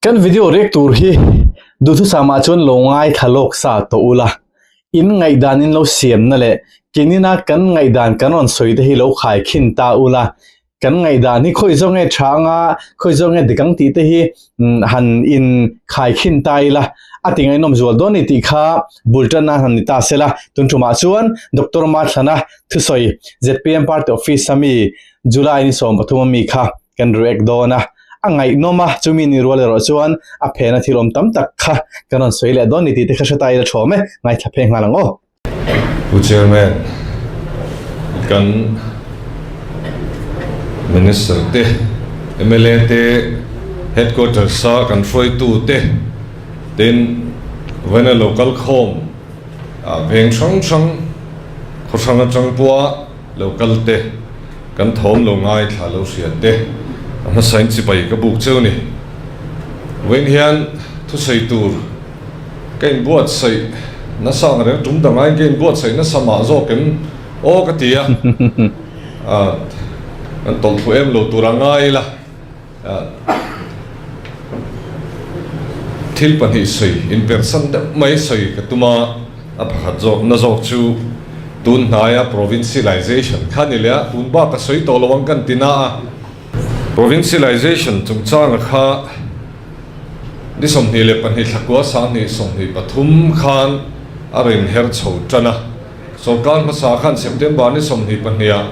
Kan video rek tur hi duhthusam ah chuan lo ngaithla lawk sa tawh ula, in ngaihdan in lo siamna leh kinina kan ngaihdan kan rawn sawi te hi lo khaikhin ta ula, kan ngaihdan hi khawi zawk nge tha anga khawi zawk nge dik ang tih te hi han in khaikhin ta ila a ti ngaihnawm zual dawn a ni tih kha bul tan nan han ni ta sela, tun tumah chuan Doctor Mathlana thusawi zpm party office a mi July ni 13 a mi kha kan react dawn a. A ngaihnawm a, chumi ni rual erawh chuan a phena thil awm tam tak kha kan rawn sawi leh dawn ni tih te kha hre ta ila thawm e, ngaithla phei nghal ang aw. Pu Chairman, kan Minister te, mla te, Headquarters a kan hruaitu te, tin vawiina lo kal khawm veng hrang hrang, khaw hrang atang pawha Lo kal te, kan thawm lo ngaithla lo hria te, a hmasain chibai ka buk cheu ni. Vawiin hian thusawi tur ka inbuatsaih nasa ang reng, tum dang aiin ka inbuatsaih nasa mah zawk em aw ka ti a, kan tawlh thu em lo tur a ngai ila, thil pahnih sawi inpersan deuh mai sawi ka tum a, a pakhat zawk na zawk chu tun hnaia provincialization kha ni leh a, tun bak a sawi tawh lo ang kan ti na a, provincialization chungchanga kha ni 22 thlakua 2023 khan a rawn her chho tan a. Sorkar hmasa khan September ni 22 ah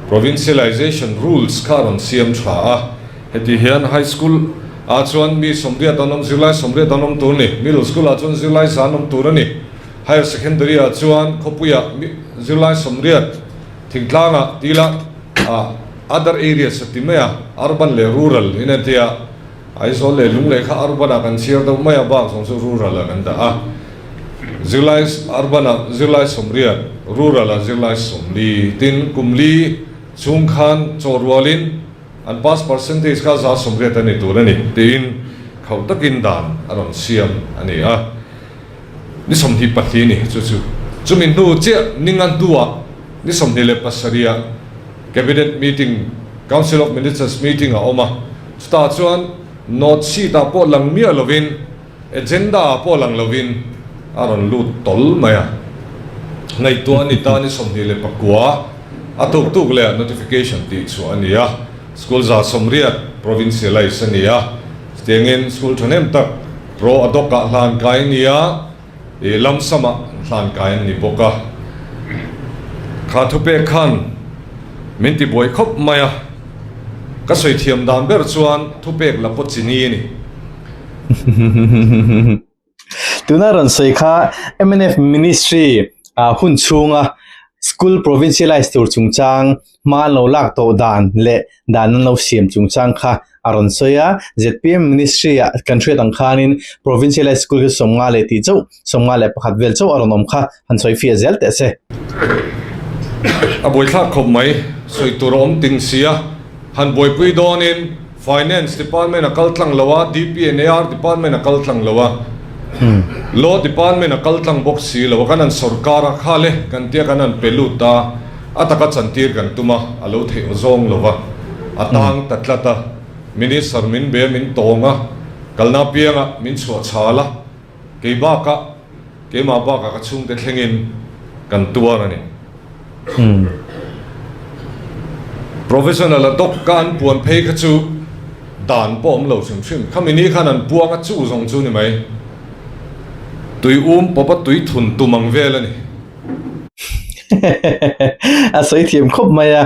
Provincialization Rules kha a rawn siam tha a, heti hian High School ah chuan mi 80 an awm, zirlai 80 an awm tur a ni, Middle School ah chuan zirlai 100 an awm tur a ni, Higher Secondary ah chuan khawpuiah mi zirlai 80, thingtlangah tila ah other areas a ti mai a, urban leh rural in a tia, Aizawl leh Lunglei kha urban ah kan chhiar deuh mai a, bak zawng chu rural ah kan dah a. Zirlai urban ah zirlai 80, rural ah zirlai 40, tin kum li chhung khan chaw rualin an pass percentage kha 80% a ni tur a ni tiin khauh takin dan a rawn siam a ni a. Ni 24 ni chu chu chumi hnu chiah ninga hnuah ni 27 ah Cabinet meeting, Council of Ministers meeting a awm a, chutah chuan note sheet ah pawh lang miah lovin, Agenda ah pawh lang lovin a rawn lut tawl mai a. Ngaihtuah a ni ta ni 29 a tuk tuk leh notification tih chhuah a ni a. School 180 provincialise a ni a. Chutiangin school thahnem tak pro ad hoc ah hlan kai a ni a, ih lam samah hlan kai an ni bawk a. Kha thupek khan min ti buai khawp mai a. Ka sawi thiam dan ber chuan thupek la pawt chi ni a ni. Tuna rawn sawi kha mnf Ministry hun chhunga School Provincialise tur chungchang hma an lo lak tawh dan leh dan an lo siam chungchang kha a rawn sawi a. Zpm Ministry ah kan hriat ang khanin Provincialise School hi 50 leh tih chauh, 51 vel chauh a rawn awm kha han sawi fiah zel teh se. A buaithlak khawp mai, sawi tur a awm ting sia, han buaipui dawnin Finance department a kal tlang lo a, DP and AR department a kal tlang lo a, Law department a kal tlang bawk si lo a, kan han sorkar a, kha le kan tia kan han pe lut a, a taka chantir kan tum a, a lo theih awzawng lo va, a tang ta tlat a, Minister min be min tawng a, kalna apianga min chhuah chhal a, kei bakah keimah bakah ka chhungte thlengin kan tuar a ni. Professional a doc ka an puan phei kha chu dan pawh awm lo hrim hrim. Khami ni khan an puang a chu zawng chu ni mai. Tui um pawp a tui thun tum ang vel a ni. A sawi thiam khawp mai a.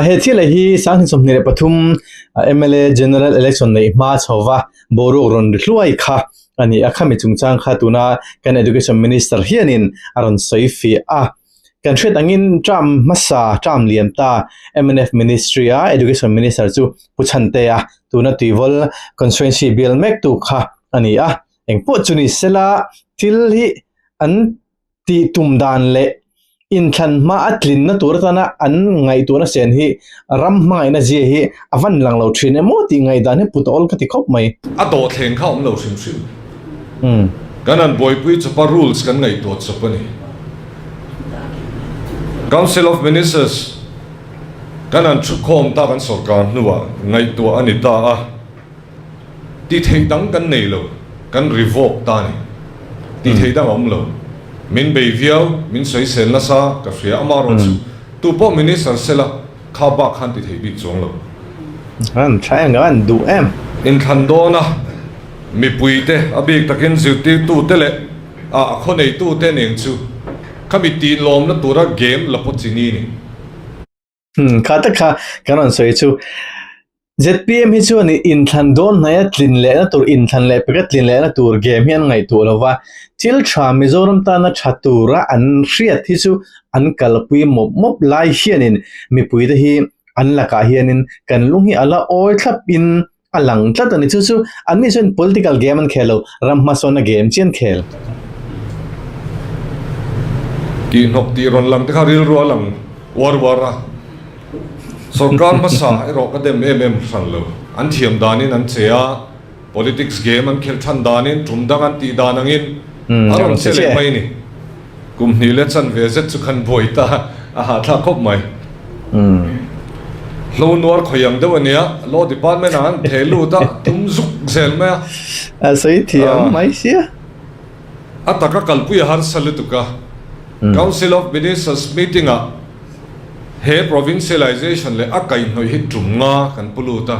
He thil hi 2023 mla General Election neih hma chhova boruak rawn ri hluai kha a ni a. Khami chungchang kha tuna kan Education Minister hianin a rawn sawi fiah a. Kan hriat angin term hmasa, term lian ta mnf Ministry a Education Minister chu Pu Chhantea, tuna Tuivawl Constituency bial mek tu kha a ni a. Engpawh chu ni sela thil hi an tih tum dan leh inthlan hma a tlinna tur atana an ngaihtuahna sen hi ram hmangaihna zia hi a van lang lo thin emaw tih ngaihdan hi put awl ka ti khawp mai. A dawhthleng kha a awm lo hrim hrim. Kan han buaipui chawpa rules kan ngaihtuah chawp a ni. Council of Ministers kan han thukhawm ta kan sorkar hnuah ngaihtuah a ni ta a. Tih theih dang kan nei lo, kan revoke ta a ni. Tih theih dang a awm lo. Min bei viau, min sawisel nasa ka hria amaherawh chu tu pawh minister sela kha bak khan ti thei bik chuang lo. An tha em ka an duh em. Inthlan dawna mipuite a bik takin zirtirtute leh a khawneitute nen chu khami tinlawmna tura game la pawt chi ni ni. Kha tak kha kan rawn sawi chu ZPM hi chuan inthlan dawn hnaia tlin lehna tur inthlan leh peka tlin lehna tur game hi an ngaihtuah lo va, thil tha Mizoram tana tha tura an hriat hi chu an kalpui mawp mawp lai hianin mipuite hi an lakah hianin kan lung hi a la awi thlapin a lang tlat a ni. Chu chu anni chuan political game an khel lo, ram hmasawnna game chi an khel. Tih hnawk tih rawn lang te kha rilru a lang uar uar a. Sorkar hmasa erawh ka dem em em hran lo. An thiam danin an che a, politics game an khelh than danin tum dang an tih dan angin a rawn che leh mai a ni. Kum hnih leh chanve zet chu khan buai ta a hahthlak khawp mai. Hlo nuar khawi ang deuh a nia, Law Department ah an theh lut a, tum zuk zel mai a. A sawi thiam mai sia. A taka kalpui a harsa lutuk a, Council of Ministers meeting ah he provincialization leh a kaihhnawih hi tum nga kan pu lut a,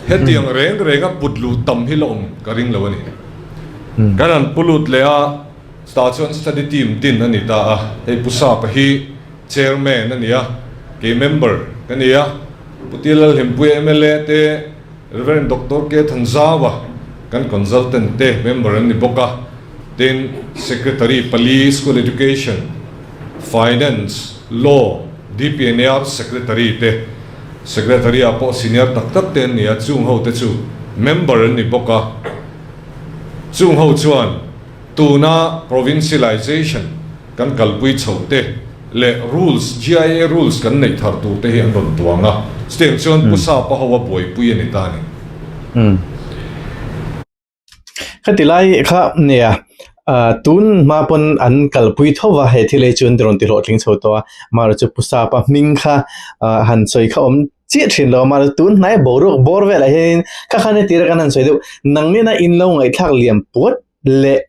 hetiang reng reng a put luh tam hi la awm ka ring lo a ni. Kan han pu lut leh a. Chutah chuan study team din a ni ta a, hei Pu Sapa hi chairman a ni a, kei member ka ni a, Pu Tia Lalhlimpuia mla te, Rev. Doctor K Thanzawa kan consultant te member an ni bawk a, tin secretary pali School Education, Finance, Law, DPNR secretary te, secretary ah pawh senior tak tak te an ni a, chung ho te chu member an ni bawk a, chung ho chuan Tuna provincialization kan kalpui chhoh te leh rules, GIA rules kan neih thar tur te hi an rawn tuang a, chutiang chuan Pu Sapa ho a buaipui a ni ta a ni. Khati lai kha nia, tun hma pawn an kalpui tho va, he thil hi chu an rawn ti hlawhtling chho tawh a, amaherawhchu Pu Sapa hming kha han sawi kha awm chiah thin lo, amaherawhchu tun hnai boruak bawr velah hianin kha khan hetira kan han sawi deuh, nang nena in lo ngaihthlak liam puat leh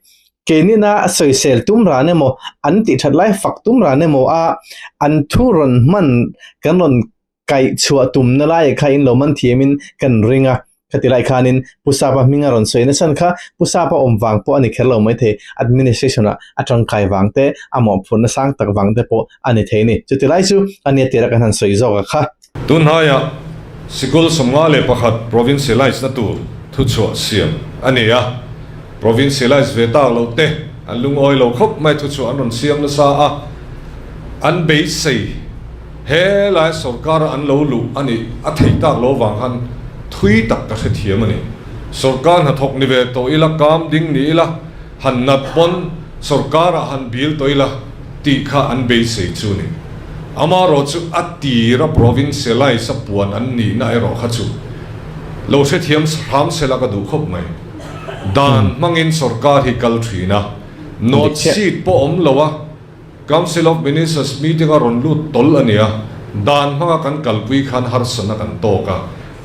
keinina sawisel tum ran emaw an tih that lai fak tum ran emaw a an thu rawn hman kan rawn kaih chhuah tumna laiah kha in lo man thiamin kan ring a, khati lai khanin Pu Sapa hminga rawn sawi nasa kha Pu Sapa awm vang pawh a ni kher lo maithei, administration ah a tangkai vang te a mawhphurhna sang tak vang te pawh a ni thei a ni. Chuti lai chu a nia tira kan han sawi zawk a kha. Tunhnaia sikul 51 provincialise na tur thuchhuah siam a ni a, provincialise ve tak loh te an lungawi lo khawp mai thuchhuah an rawn siam nasa a, an beisei he lai sorkara an lo luh a nih a theih tak lo vang khan thui tak ka hrethiam a ni. Sorkar hnathawk ni ve tawh ila, kam ding ni ila, han nat pawn sorkarah han bil tawh ila tih kha an beisei chu ni. Amaherawh chu a tira provincialise a puan an nihna erawh kha chu lo hrethiam hram sela ka duh khawp mai. Dan hmangin sorkar hi kal thin a, note sheet pawh awm lo a, Council of Ministers meeting a rawn lut tawl a nia, dan hmanga kan kalpui khan harsatna kan tawk a,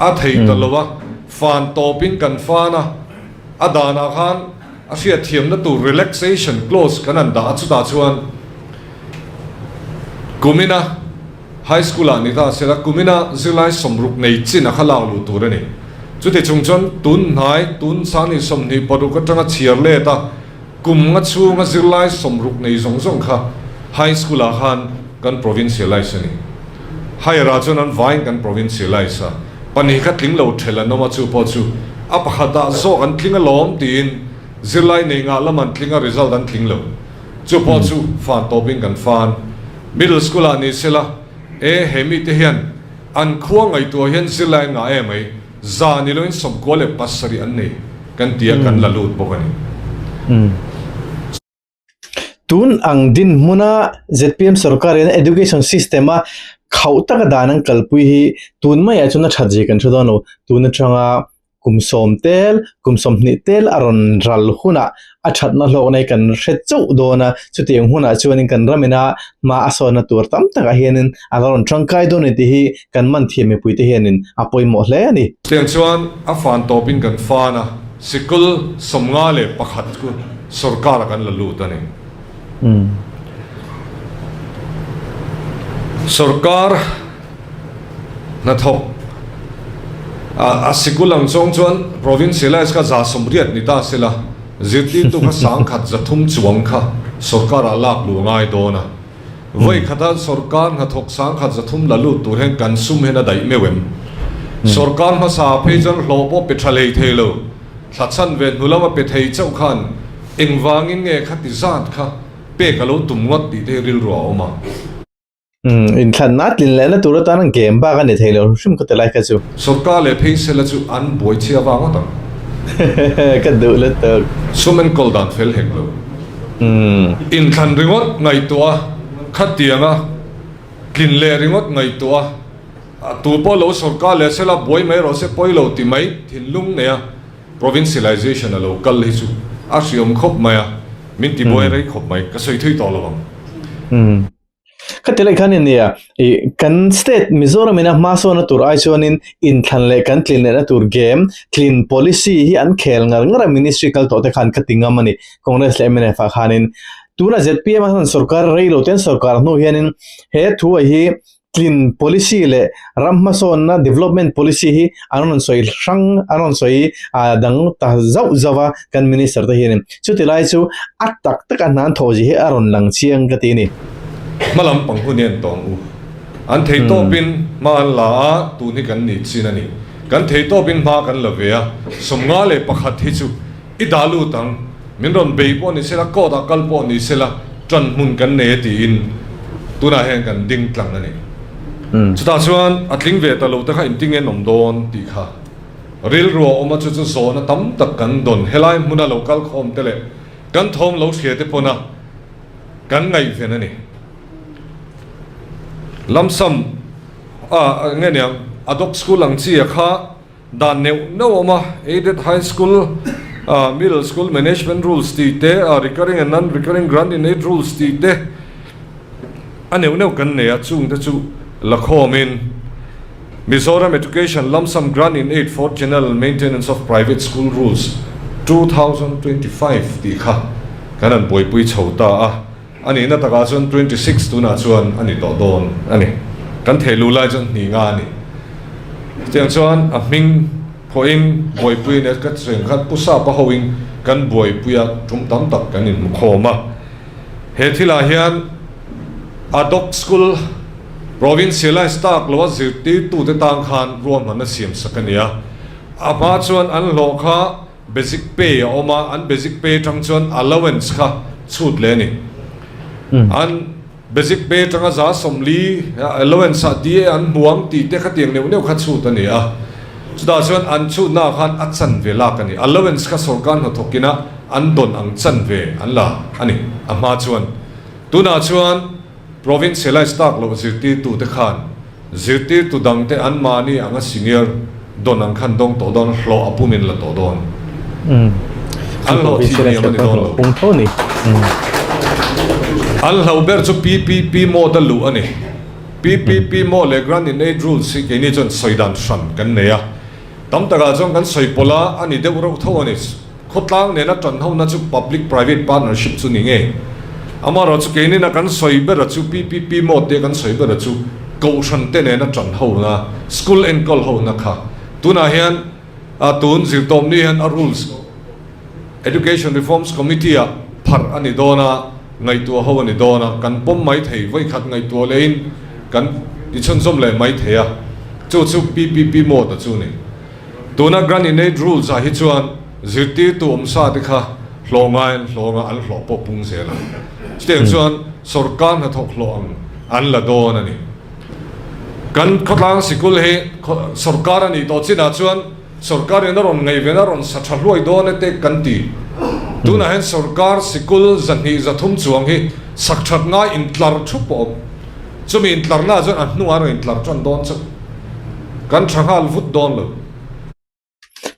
a thei ta lo a, fan tawpin kan fan a, a danah khan a hriatthiamna tur relaxation clause kan han dah a, chutah chuan kumina high school ah ni ta sela kumina zirlai 60 nei chin a kha lak luh tur a ni. Chuti chung chuan tun hnai tun sangni 26 atanga chhiar let a kum nga chhunga zirlai 60 nei zawng zawng kha high school ah khan kan provincialize a ni. Higher ah chuan an vaiin kan provincialize a, pahnih kha tling lo ṭhel an awm a chu pawh chu a pakhat ah zawk an tling alawm tiin zirlai nei ngah lam an tling a result an tling lo. Chu pawh chu fan tawpin kan fan. Middle school ah ni sela e he mite hian an khua ngaihtuah hian zirlai an ngah em mai, za ni loin 97 an nei kan tia kan la lut bawk a ni. Tun ang dinhmuna zpm sorkar in education system a khauh taka dan an kalpui hi tun maiah chuan a that zia kan hre dawn lo. Tun atanga kum sawm tel, kum 20 tel a rawn ral hunah a thatna hlawkna hi kan hre chauh dawn a, chutiang hunah chuanin kan ramina hma a sawnna tur tam takah hianin a la rawn tangkai dawn a ni tih hi kan man thiam mipuite hianin a pawimawh hle a ni. Chutiang chuan a fan tawpin kan fan a. Sikul 51 chu sorkar kan la lut a ni. Sorkar hnathawk a sikul ang zawng chuan provincialize kha 180 ni ta sela, zirtirtu kha 1300 chuang kha sorkarah lak luh a ngai dawn a. Vawi khata sorkar hnathawk 1300 la lut tur hian kan sum hian a daih meuh em? Sorkar hmasa phei chuan hlawh pawh pe tha hlei thei lo, thla chhan ve hnu lama pe thei chauh khan engvangin nge khati zat kha pek a lo tum ngawt tih te hi rilru a awm a. Inthlanna tlin lehna tur atan an game bak a ni thei lo hrim hrim ka ti lai kha chu. Sorkar leh phei sela chu an buai chhia vang ngawt ang. Ka duh lutuk. Sum enkawl dan fel hek lo. Inthlan ringawt ngaihtuah a, khatianga tlin leh ringawt ngaihtuah a, tu pawh lo sorkar leh sela buai mai rawh se pawi lo ti mai thinlung nei a, provincialization a lo kal hi chu a hriawm khawp mai a, min ti buai rei khawp mai, ka sawi thui tawh lo ang. Khati lai khan ania i kan state Mizoram ina hma sawn na tur ai chuanin inthlan leh kan tlin lehna tur game tlin policy hi an khel ngar ngar a ministry kal tawh te khan ka ti ngam a ni Congress leh mnf ah khanin tuna ZPM a han sorkar rei lo ten sorkar hnu hianin he thu a hi tlin policy leh ram hmasawnna development policy hi an rawn sawi hrang an rawn sawi dang ta zauh zauh a kan minister te hianin chuti lai chu a tak tak a hna an thawh zia hi a rawn lang chiang ka ti a ni. Hma lam pang hun hi an tawng u. An thei tawpin hma an la a, tun hi kan nih chin a ni. Kan thei tawpin hma kan la ve a, 51 hi chu i dah lut ang, min rawn bei pawh ni sela, court ah kal pawh ni sela, ṭan hmun kan nei a tiin tunah hian kan ding tlang a ni. Chutah chuan a tling ve ta lo te kha intinge an awm dawn tih kha. Rilru a awm a chu chu zawhna tam tak kan dawn. Helai hmuna lo kal khawm te leh kan thawm lo hria te pawna kan ngaihven a ni. Lamsam a nge niang ad hoc school ang chi a kha dan neuh neuh a awm a, aided high school, middle school management rules tih te, recurring and non-recurring grant in aid rules tih te a neuh neuh kan nei a, chung te chu la khawmin Mizoram Education Lump Sum Grant in Aid for General Maintenance of Private School Rules, 2025 tih kha kan han buaipui chho ta a, a nihna takah chuan 26 tunah chuan a ni tawh dawn a ni. Kan thei lu lai chuan hnih nga a ni. Chutiang chuan a hming pawhin buaipui a nia, ka cheng khan Pu Sapa hoin kan buaipui a, tum tam tak kan inhmukhawm a. He thilah hian Adhoc School, Provincialize tak loa zirtirtute tan khan ruahmanna siam sak a ni a. A hma chuan an hlawh kha basic pay a awm a, an basic pay atang chuan allowance kha chhut leh a ni. An basic pay atanga 40% allowance ah DA an hmu ang tih te khatiang neuh neuh kha chhut a ni a. Chutah chuan an chhutnaah khan a chanve lak a ni. Allowance kha sorkar hnathawkina an dawn ang chanve an la a ni a hma chuan. Tunah chuan. Provincialize tak loh zirtirtute khan zirtirtu dangte anmahni anga senior dawn ang khan dawng tawh dawn, hlawh a pumin la tawh dawn. An hlawh thih hniam a ni dawn lo. An hlauh ber chu PPP mode a luh a ni. PPP mode leh Grant in Aid Rules hi keini chuan sawi dan hran kan nei a. Tam takah chuan kan sawi pawlh a, a ni deuh reuh tho a ni. Khawtlang nena tan hona chu Public Private Partnership chu ni ngei. Amaherawhchu keinina kan sawi bera chu PPP mode tia kan sawi bera chu Kohhran te nena tan hona, school enkawl hona kha. Tunah hian a tun zirtawpni hian a rules Education Reforms Committee ah pharh a ni dawn a, ngaihtuah ho a ni dawn a, kan pawm mai thei, vawikhat ngaihtuah lehin kan ti chhunzawm leh mai thei a, chu chu PPP mode a chu ni. Tuna Grant in Aid Rules ah hi chuan zirtirtu awmsa te kha hlawh ngai an hlawng a, an hlawh pawh pung zel a. Chutiang chuan sorkar hnathawk hlawh ang an la dawn a ni. Kan khawtlang sikul hi sorkar a nih tawh chinah chuan sorkar in a rawn ngaihven a rawn sa tha hluai dawn e te kan ti. Tunah hian sorkar sikul 200 300 chuang hi sak that ngai intlar thup a awm. Chumi intlarna ah chuan a hnungah a rawn intlar tan dawn chauh. Kan tha nghal vut dawn lo.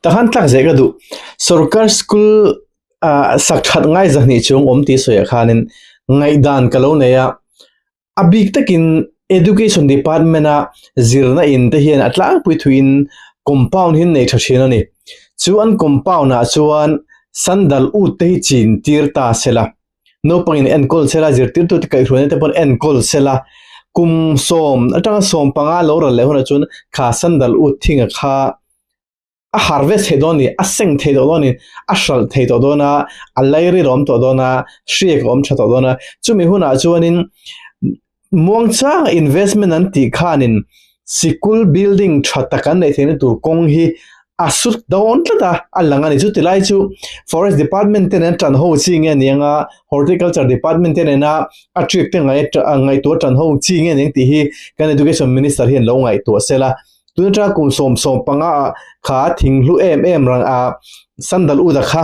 Tahan tlak zeh ka duh. Sorkar school ah sak that ngai 200 chung awm tih sawi ah khanin ngaihdan ka lo nei a. A bik takin Education Department a zirna in te hian a tlangpui thuiin compound hi an nei tha thin a ni. Chu an compound ah chuan sandal ut te hi chin tir ta sela, naupangin enkawl sela, zirtirtute kaihhruaina te pawn enkawl sela, kum sawm atanga 15 lo ral leh hunah chuan kha sandal ut thinga kha a harvest theih dawn a ni, a seng theih tawh dawn a ni, a hralh theih tawh dawn a, a lairil a awm tawh dawn a, hriak a awm tha tawh dawn a, chumi hunah chuanin muangchanga investment an tih khanin sikul building tha tak an neih theihna tur kawng hi a sut dawn tlat a, a lang a ni. Chuti lai chu forest department te nen tan ho chi nge ni anga horticulture department te nena a trick te ngaihtuah tan ho chi nge ni ang tih hi kan education minister hian lo ngaihtuah sela. Tun atanga kum 10 15 ah kha thing hlu em em rang a sandal uda kha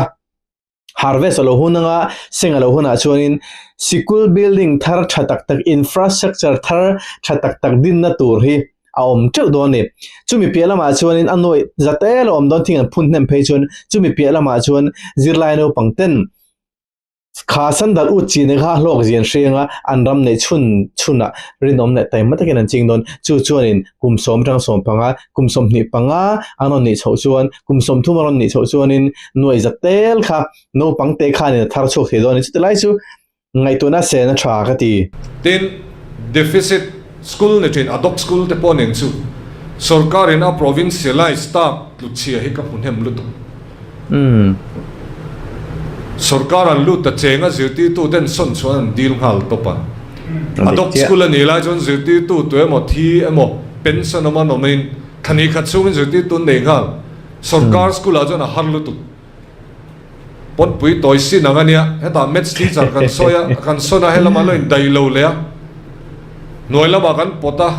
harvest a lo hun anga seng a lo hunah chuanin sikul building thar tha tak tak infrastructure thar tha tak tak dinna tur hi a awm teuh dawn a ni. Chumi piah lamah chuanin a nuaih za tel a awm dawn thing an phun hnem phei chuan chumi piah lamah chuan zirlai naupang ten Kha sandal ut chi ne kha hlawk zian hrianga an ram neih chhun chhunah rinawm leh taima takin an ching dawn. Chu chuanin kum sawm atang 15, kum 25 an rawn nih chhoh chuan, kum 30 a rawn nih chhoh chuanin nuaih za tel kha naupang te khanin a thar chhuak thei dawn a ni. Chuti lai chu ngaihtuahna sen a tha ka ti. Tin, deficit school ni thin, ad hoc school te pawh nen chu sorkarin a provincialize tak tluchhia hi ka hmu hnem lutuk. Sorkar an lut ta cheng a zirtirtu ten sawn chuan an dil nghal tawp a. Ad hoc school a nih lai chuan zirtirtu tu emaw thi emaw pension awm an awmin thla ni khat chhungin zirtirtu an nei nghal. Sorkar school ah chuan a har lutuk. Pawnpui tawi sin ang a nia, hetah maths teacher kan sawi a, kan sawn a helamah lo indaih lo leh a. Hnuai lamah kan pawt a,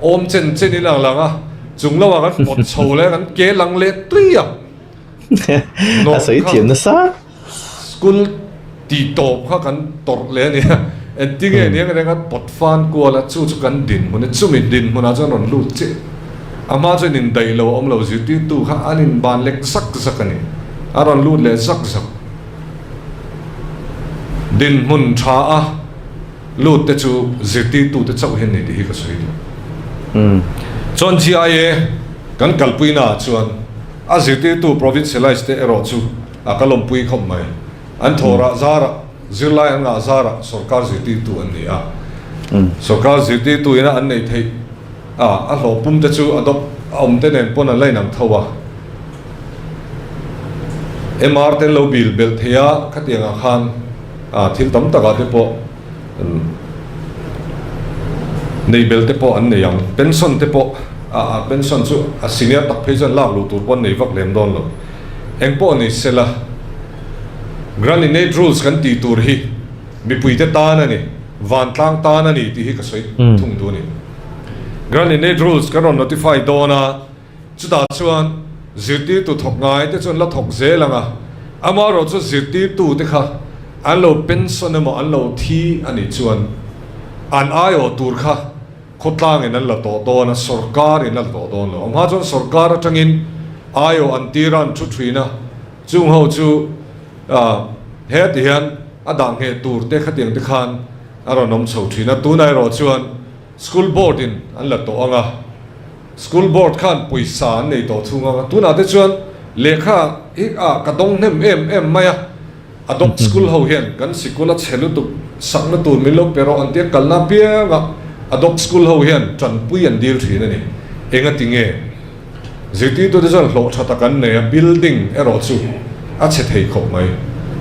awm chen chen in ang lang a, chung lamah kan pawt chho leh a, kan ke lang leh tui a. A sawi thiam nasa. School tih tawp kha kan tawrh leh a nia, engtinge nia ka tia kan pawt fan kual a, chu chu kan dinhmun a, chumi dinhmunah chuan rawn lut chiah. A hma chuan indaih lo a awm lo, zirtirtu kha an inban lek zak zak a ni, a rawn lut leh zak zak. Dinhmun tha a. Lut te chu zirtirtu te chauh hian ni tih hi ka sawi duh. Chuan GIA kan kalpuina ah chuan a zirtirtu provincialize te erawh chu a ka lawmpui khawp mai. An thawhrah zarah, zirlai an ngah zarah sorkar zirtirtu an ni a. Sorkar zirtirtu ina an neih theih a, a hlawh pum te chu a dawp a awm te nen pawn an la inang tho a. MR te an lo bil belh thei a, khatiang ah khan a thil tam takah te pawh nei bel te pawh an nei ang. Pension te pawh a pension chu a senior tak phei chuan lak luh tur pawh an nei vak lem dawn lo. Eng pawh ni sela Grant in Aid Rules kan tih tur hi mipuite tan a ni, vantlang tan a ni tih hi ka sawi thung duh a ni. Grant in Aid Rules kan rawn notify dawn a. Chutah chuan zirtirtu thawk ngai te chuan la thawk zel ang a, amaherawh chu zirtirtu te kha an lo pension emaw an lo thi a nih chuan an aiawh tur kha khawtlangin an la tawh dawn a, sawrkarin a la tawh dawn lo. A hma chuan sawrkar atangin aiawh an tir a, an thu thin a, chung ho chu he ti hian a dah ngheh tur te khatiang te khan a rawn awm chho thin a, tunah erawh chuan school board in an la tawh ang a. School board khan pawisa an nei tawh thung ang a, tunah te chuan lehkha hi ah ka dawng hnem em em mai a, a dawk school ho hian kan sikul a chhe lutuk sakna tur min lo pe rawh an tia kalna apianga a dawk school ho hian tanpui an dil thin a ni. Engati nge? Zirtirtute chuan hlawh tha tak an nei a, building erawh chu a chhe thei khawp mai.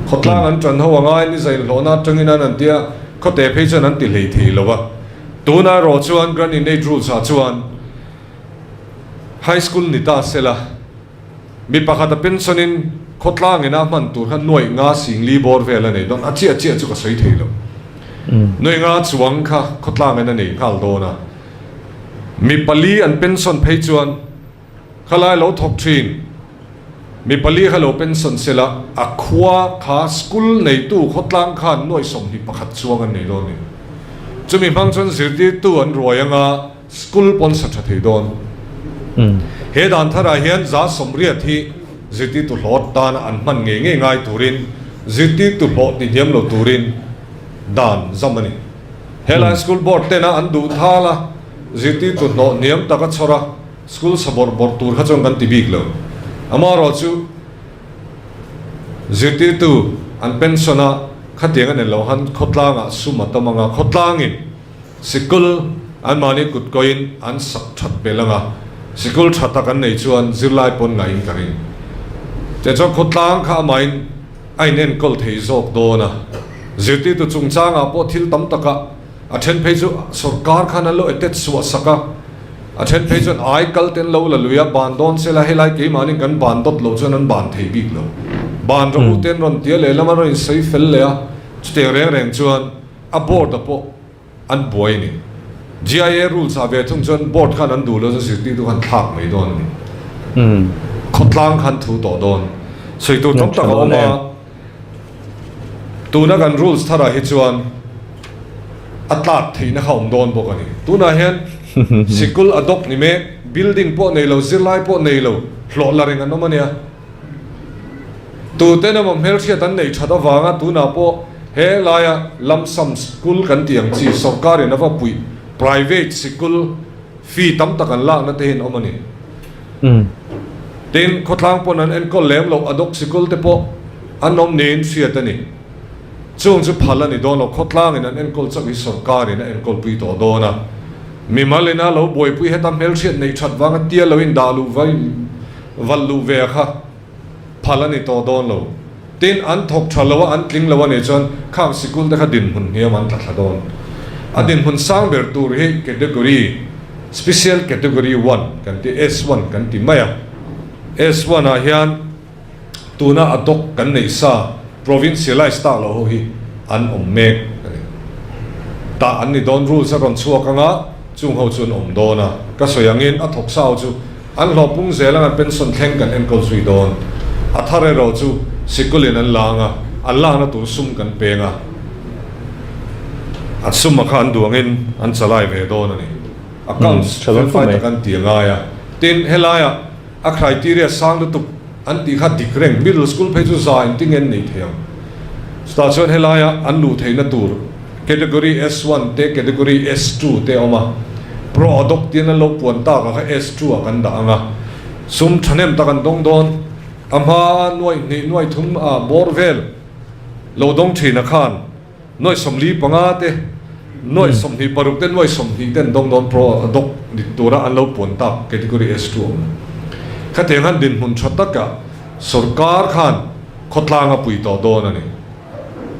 Khawtlang an tan ho angai ni zainhlawhna atangin an an tia khawte phei chuan an ti hlei thei lo a. Tuna erawh chuan Grant in Aid Rules ah chuan High School ni ta sela, mi pakhat a pension in khawtlang ina hman tur kha nuaih nga singli bawr vel a nei dawn, a chiah chiah chu ka sawi thei lo. Nuaih nga chuang kha khawtlang in a nei nghal dawn a, mi pali an pension phei chuan Khalai lo thawk thin. Mi pali kha lo pension sela, a khua kha school neitu khawtlang khan nuai 21 chuang an nei dawn a ni. Chumi hmang chuan zirtirtu an ruai anga school pawn sa tha thei dawn. He dan tharah hian 80% hi zirtirtu hlawt tana an hman ngei ngei ngai turin zirtirtu hlawh ti hniam lo turin dan zam a ni. Helai school board tena an duh thal a, zirtirtu hlawh hniam taka chhawr a, School sa bawrh bawrh tur kha chuan kan ti bik lo. Amaherawhchu zirtirtu an pension a, khatiang a ni lo han khawtlangah sum a tam ang a, khawtlangin sikul anmahni kutkawiin an sak that belh ang a, sikul tha tak an nei chuan zirlai pawn ngaihin ka ring. Tichuan khawtlang kha amahin a inenkawl thei zawk dawn a, zirtirtu chungchangah pawh thil tam takah A then phei chu sawrkar khan an lo etet suah sak a, a then phei chuan ai kal te an lo la lui a, ban dawn se la helai keimahni kan ban dawt loh chuan an ban thei bik lo. Ban rawh u te an rawn ti a, lehlam an rawn insawi fel leh a, chutiang reng reng chuan a board a pawh an buai a ni. GIA rules ah ve thung chuan board khan an duh lo chuan zirtirtu khan thlak mai dawn a ni. Khawtlang khan thu tawh dawn. Sawi tur tam tak a awm a. Tuna kan rules tharah hi chuan a tlak theihna kha awm dawn bawk a ni. Tunah hian sikul adopt ni mek, building pawh nei lo, zirlai pawh nei lo, hlawh la reng an awm a nia. Tuten emaw hmelhriat an neih that avanga tunah pawh he laia lump sum school kan tih ang chi sawrkarin a va puih private sikul fee tam tak an lakna te hi an awm a ni. Tin, khawtlang pawn an enkawl lem loh adawk sikul te pawh an awm niin hriat a ni. Chung chu phal a ni dawn lo, khawtlangin an enkawl chauh hi sawrkarin a enkawlpui tawh dawn a. Mimal ina lo buaipui heta hmelhriat neih that vanga tia lo indah luh valh luh ve kha phal a ni tawh dawn lo. Tin, an thawk tha lo a, an tling lo a nih chuan khang sikul te kha dinhmun hniam an tla thla dawn. A dinhmun sang ber tur hi category, special category one kan ti, S one kan ti mai a. S one ah hian tuna a doc kan neih sa provincialize tak loh ho hi an awm mek a ni. Tah an ni dawn, rules a rawn chhuak ang a, chung ho chu an awm dawn a. Ka sawi angin a thawk sa ho chu An hlawh pung zel ang an pension thleng kan enkawl zui dawn. A thar erawh chu sikulin an la ang a, an lakna tur sum kan peng a, an sum a kha an duh angin an chalai ve dawn a ni. Accounts felfai tak an ti a ngai a. Tin, helaiah a criteria sang lutuk an tih kha dik reng, middle school phei chu za engtin nge an neih thei ang? Chutah chuan helaia an luh theihna tur category S1 te category S2 te a awm a, pro adopt tiin an lo puan tak ah kha S2 ah kan dah ang a, sum thahnem tak an dawng dawn. A hma nuaih hnih nuaih thum ah bawr vel lo dawng thin a khan nuaih 45 te nuaih 26 te nuaih 20 te an dawng dawn pro adopt ni tura an lo puan tak category S2 a awm. Khatiang han dinhmun tha takah sawrkar khan Khawtlang a pui tawh dawn a ni.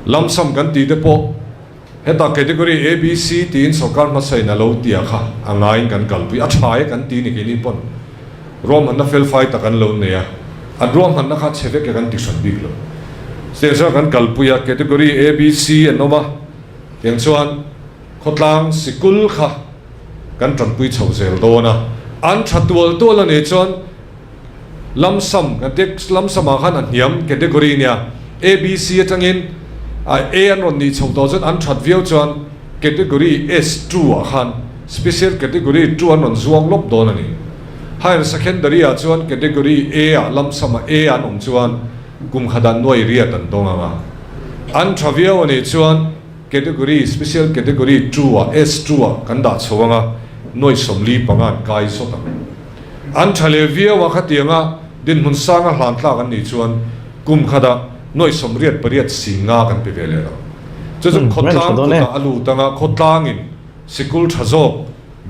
Lamsam kan tih te pawh heta category A, B, C tiin sawrkar hmasa in a lo tia kha a ngaiin kan kalpui a tha e kan ti ni keini pawn ruahmanna felfai tak an lo nei a, an ruahmanna kha chhe vek e kan ti hran bik lo. Chutiang chuan kan kalpui a, category A, B, C an awm a, tiang chuan khawtlang sikul kha kan tanpui chho zel dawn a, an tha tual tual a nih chuan Lamsam kan tia lamsam ah khan a hniam category nia ABC atangin a A an rawn nih chho tawh chuan an that viau chuan category S2 ah khan special category 2 an rawn zuang lawp dawn a ni. Higher secondary ah chuan category A ah lamsam ah A an awm chuan kum khat ah nuai riat an dawng ang a. An tha viau a nih chuan category special category 2 ah S2 ah kan dah chho ang a nuai 45 an kai zawt ang. An tha leh viau a, khatianga dinhmun sanga hlan tlak an nih chuan kum khatah nuaih 88 singa kan pe ve leh lo. Chu chu khawtlang kutah a lut anga khawtlangin sikul tha zawk,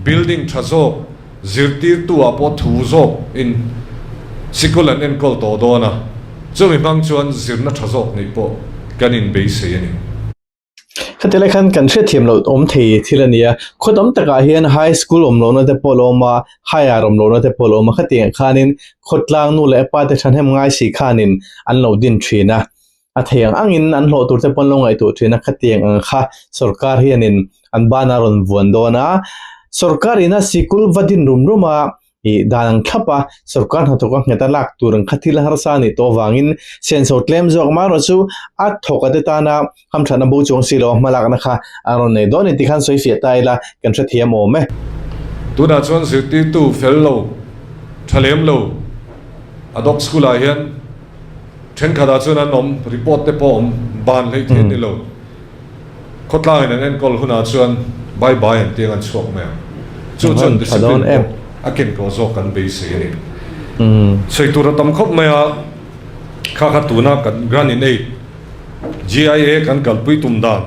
building tha zawk, zirtirtu ah pawh thu zawk in sikul an enkawl tawh dawn a, chumi hmang chuan zirna tha zawk neih pawh kan inbeisei a ni. Khati lai khan kan hriatthiam loh awm thei thil a ni a, khaw tam takah hian high school awm lohna te pawh a lo awm a, higher awm lohna te pawh a lo awm a, khatiang khanin khawtlang nu leh pa te thahnem ngai si khanin an lo din thin a, a thei ang angin an hlawh tur te pawh an lo ngaihtuah thin a, khatiang ang kha sorkar hianin an banah a rawn vuan dawn a, sorkar ina sikul va din rum rum a I dan ang thlap a, sorkar hnathawk a nghet a lak tur ang kha thil harsa a nih tawh avangin senso tlem zawk mah erawh chu a thawk a te tana hamthatna bo chuang si lo a hmalakna kha a rawn nei dawn a ni tih khan sawi fiah ta ila kan hrethiam awm e. Tunah chuan zirtirtu fel lo, tha lem lo ad hoc school ah hian thenkhatah chuan an awm, report te pawh awm ban hleih theih a ni lo. Khawtlangin an enkawl hunah chuan bye bye an tiang an chhuak mai ang. Chu chuan discipline pawh a ken kawh zawk kan beisei a ni. Sawi tur a tam khawp mai a, kha kha tuna kan Grant in Aid, GIA, kan kalpui tum dan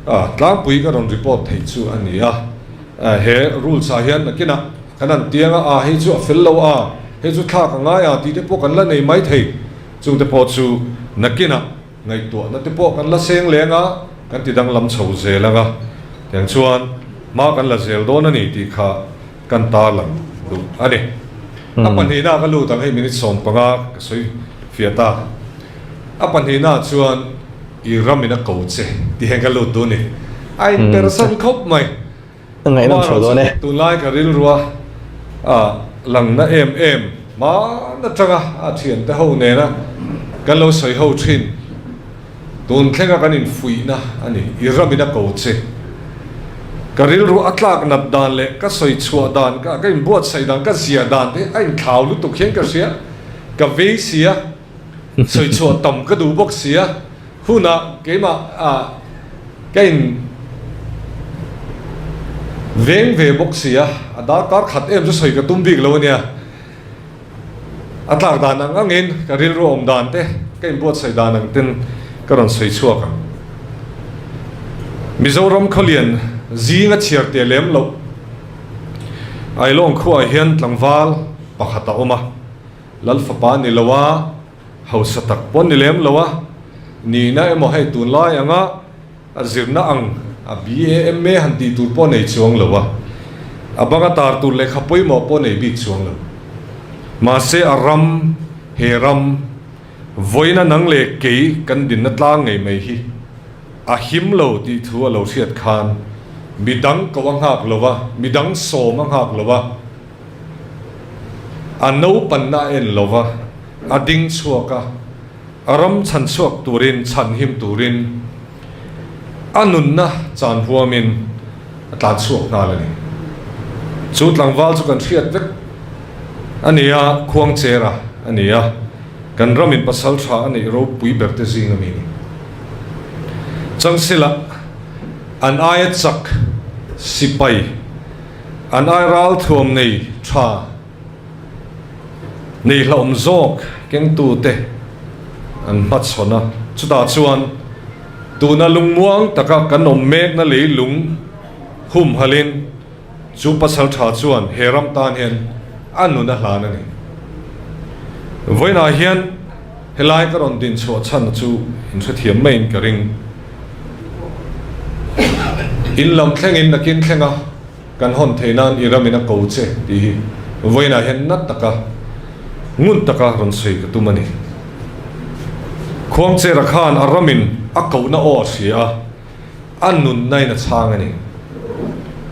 a tlangpui ka rawn report theih chu a ni a. He rules ah hian nakinah kan han tiang a, a hei chu a fel lo a, hei chu thlak a ngai a tih te pawh kan la nei mai thei. Chungte pawh chu nakinah ngaihtuahna te pawh kan la seng leng a, kan ti danglam chho zel ang a, tiang chuan hma kan la zel dawn a ni tih kha kan tarlang duh a ni. A pahnihna ka lut ang hei minute 15 ka sawi fiah ta. A pahnihna chuan i ramin a ko che tih hian ka lut duh a ni. A inpersan khawp mai. Ngaihnawm chho dawn e. Tunlai ka rilrua a langna em em hman atanga a thiante ho nena kan lo sawi ho thin. Tun thlenga kan infuihna a ni. I ramin a ko che. Ka rilru a tlak nat dan leh ka sawi chhuah dan, ka inbuatsaih dan, ka ziah dan te a inthlau lutuk hian ka hria. Ka vei si a, sawi chhuah tam ka duh bawk si a. Hunah keimah ka in veng ve bawk si a, a darkar khat em chu sawi ka tum bik lo a nia. A tlak dan ang angin ka rilru awm dan te, ka inbuatsaih dan ang ten ka rawn sawi chhuak ang. Mizoram khawlian zinga chhiar teh lem loh Ailawng khuaah hian tlangval pakhat a awm a, Lal fapa ni lo a, hausa tak pawh ni lem lo a, nihna emaw hei tunlai anga A zirna ang a BA, MA han tih tur pawh nei chuang lo a, a banga tar tur lehkha pawimawh pawh nei bik chuang lo. Mahse a ram, he ram, vawiina nang leh kei kan dinna tlang ngei mai hi a him lo tih thu a lo hriat khan midang ko a nghak lo a, midang sawm a nghak lo a, a naupanna a en lo va, a ding chhuak a. A ram chhan chhuak turin, chhan him turin a nunna chan huamin a tlan chhuak nghal a ni. Chu tlangval chu kan hriat vek a ni a, Khuangchera a ni a, kan ramin pasal tha a neih ropui ber te zing a mi ni. Changsila an aia chak sipai, an ai ralthuam nei tha, Nei hlauhawm zawk kengtute an hmachhawn a, chutah chuan tuna lungmuang taka kan awm mekna leilung humhalin chu pasal tha chuan he ram tan hian a nun a hlan a ni. Vawiinah hian helai ka rawn din chhuah chhan chu inhrethiam maiin ka ring. In lam thlengin nakin thlenga. Kan hawn theih nan i ramin a ko che tih hi vawiinah hian nat taka, ngun taka rawn sawi ka tum a ni. Khuangchera khan a ramin a kohna aw a hria a, a nunnain a chhang a ni.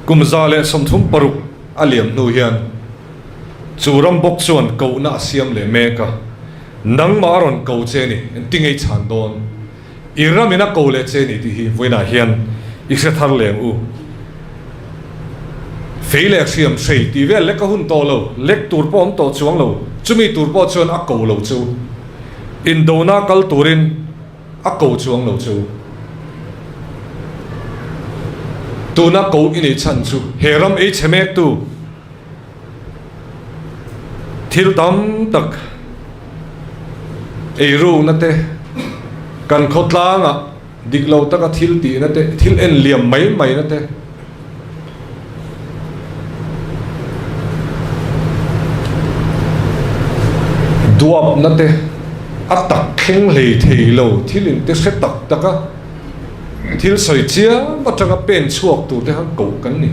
Kum 136 a liam hnu hian chu ram bawk chuan kohna a siam leh mek a, nangmah a rawn ko che ni, engtin ngei chhan dawn? I ramin a ko leh che ni tih hi vawiinah hian i hre thar leng u. Fei leh hriam hrei tih vel lek a hun tawh lo, lek tur pawh awm tawh chuang lo, chumi tur pawh chuan a ko lo chu. Indona kal turin a ko chuang lo chu. Tuna ko i neih chhan chu he ram ei chhe mektu Thil tam tak eirukna te, kan khawtlangah dik lo taka thil tihna te, thil en liam mai maina te, duapna te, a tak thleng hlei thei lo thil inte hre tak taka thil sawi chiam atanga pen chhuak tur te khan koh kan ni.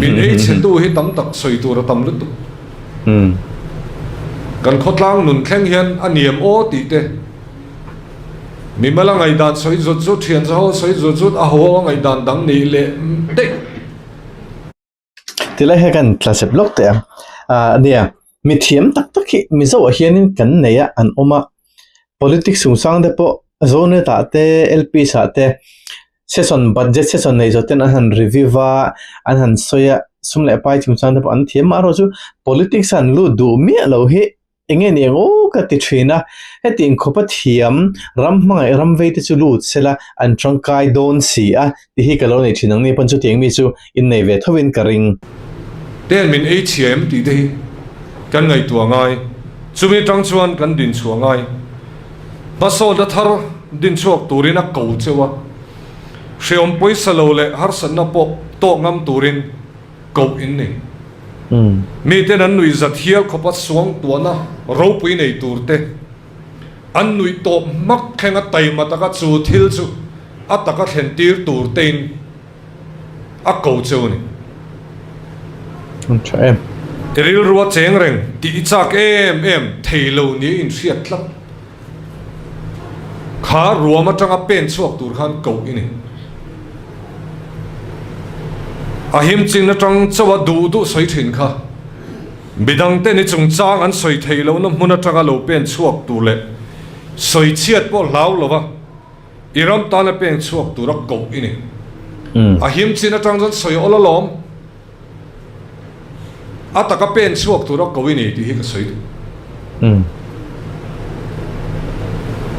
Min ei chhetu hi tam tak sawi tur a tam lutuk. Kan khawtlang nun thleng hian a niam aw tih te, mimala ngaihdan sawi zut zut, thian zaho sawi zut zut, a ho a ngaihdan dang nih leh daih. Tilai hi kan tla zep lawk teh ang. Ah nia, mithiam tak tak hi Mizo ah hianin kan nei a, an awm a. Politics chungchang te pawh Zonet ah te, LPS ah te Session budget session nei zawh ten an han review a, an han sawi a, sum leh pai chungchang te pawh an thiam mah erawh chu politics a an lut duh miah lo hi eng nge ni ang aw ka ti thin a, heti inkhawp a thiam ram hmangaih ram vei te chu lut sela an tangkai dawn si a tih hi ka lo nei thin ang ni pawn chutiang mi chu innei ve thovin ka ring. Ten min ei chhia em tih te hi. kan ngaihtuah ngai. Chumi atang chuan kan dinchhuah ngai. Hmasawnna thar dinchhuak turin a ko cheu a, hreawm pawisa lo leh harsatna pawh tawk ngam turin koh in ni. Miten an nuih zat hial khawpa suangtuahna ropui nei tur te, an nuih tawp hmak thlenga taima taka chu thil chu a taka thlen tir tur tein a ko cheu a ni. An tha em. I rilru a cheng reng tih i chak em em thei lo nia i inhriat tlat. Kha ruam atanga pen chhuak tur khan koh i ni. A him chin atang chauh a duh duh sawi thin kha. Midangte ni chungchang an sawi thei lohna hmun atanga lo pen chhuak tur leh sawi chhiat pawh hlau lova i ram tana peng chhuak tura koh i ni. A him chin atang chuan sawi awl alawm. A taka pen chhuak tura ko i ni tih hi ka sawi duh.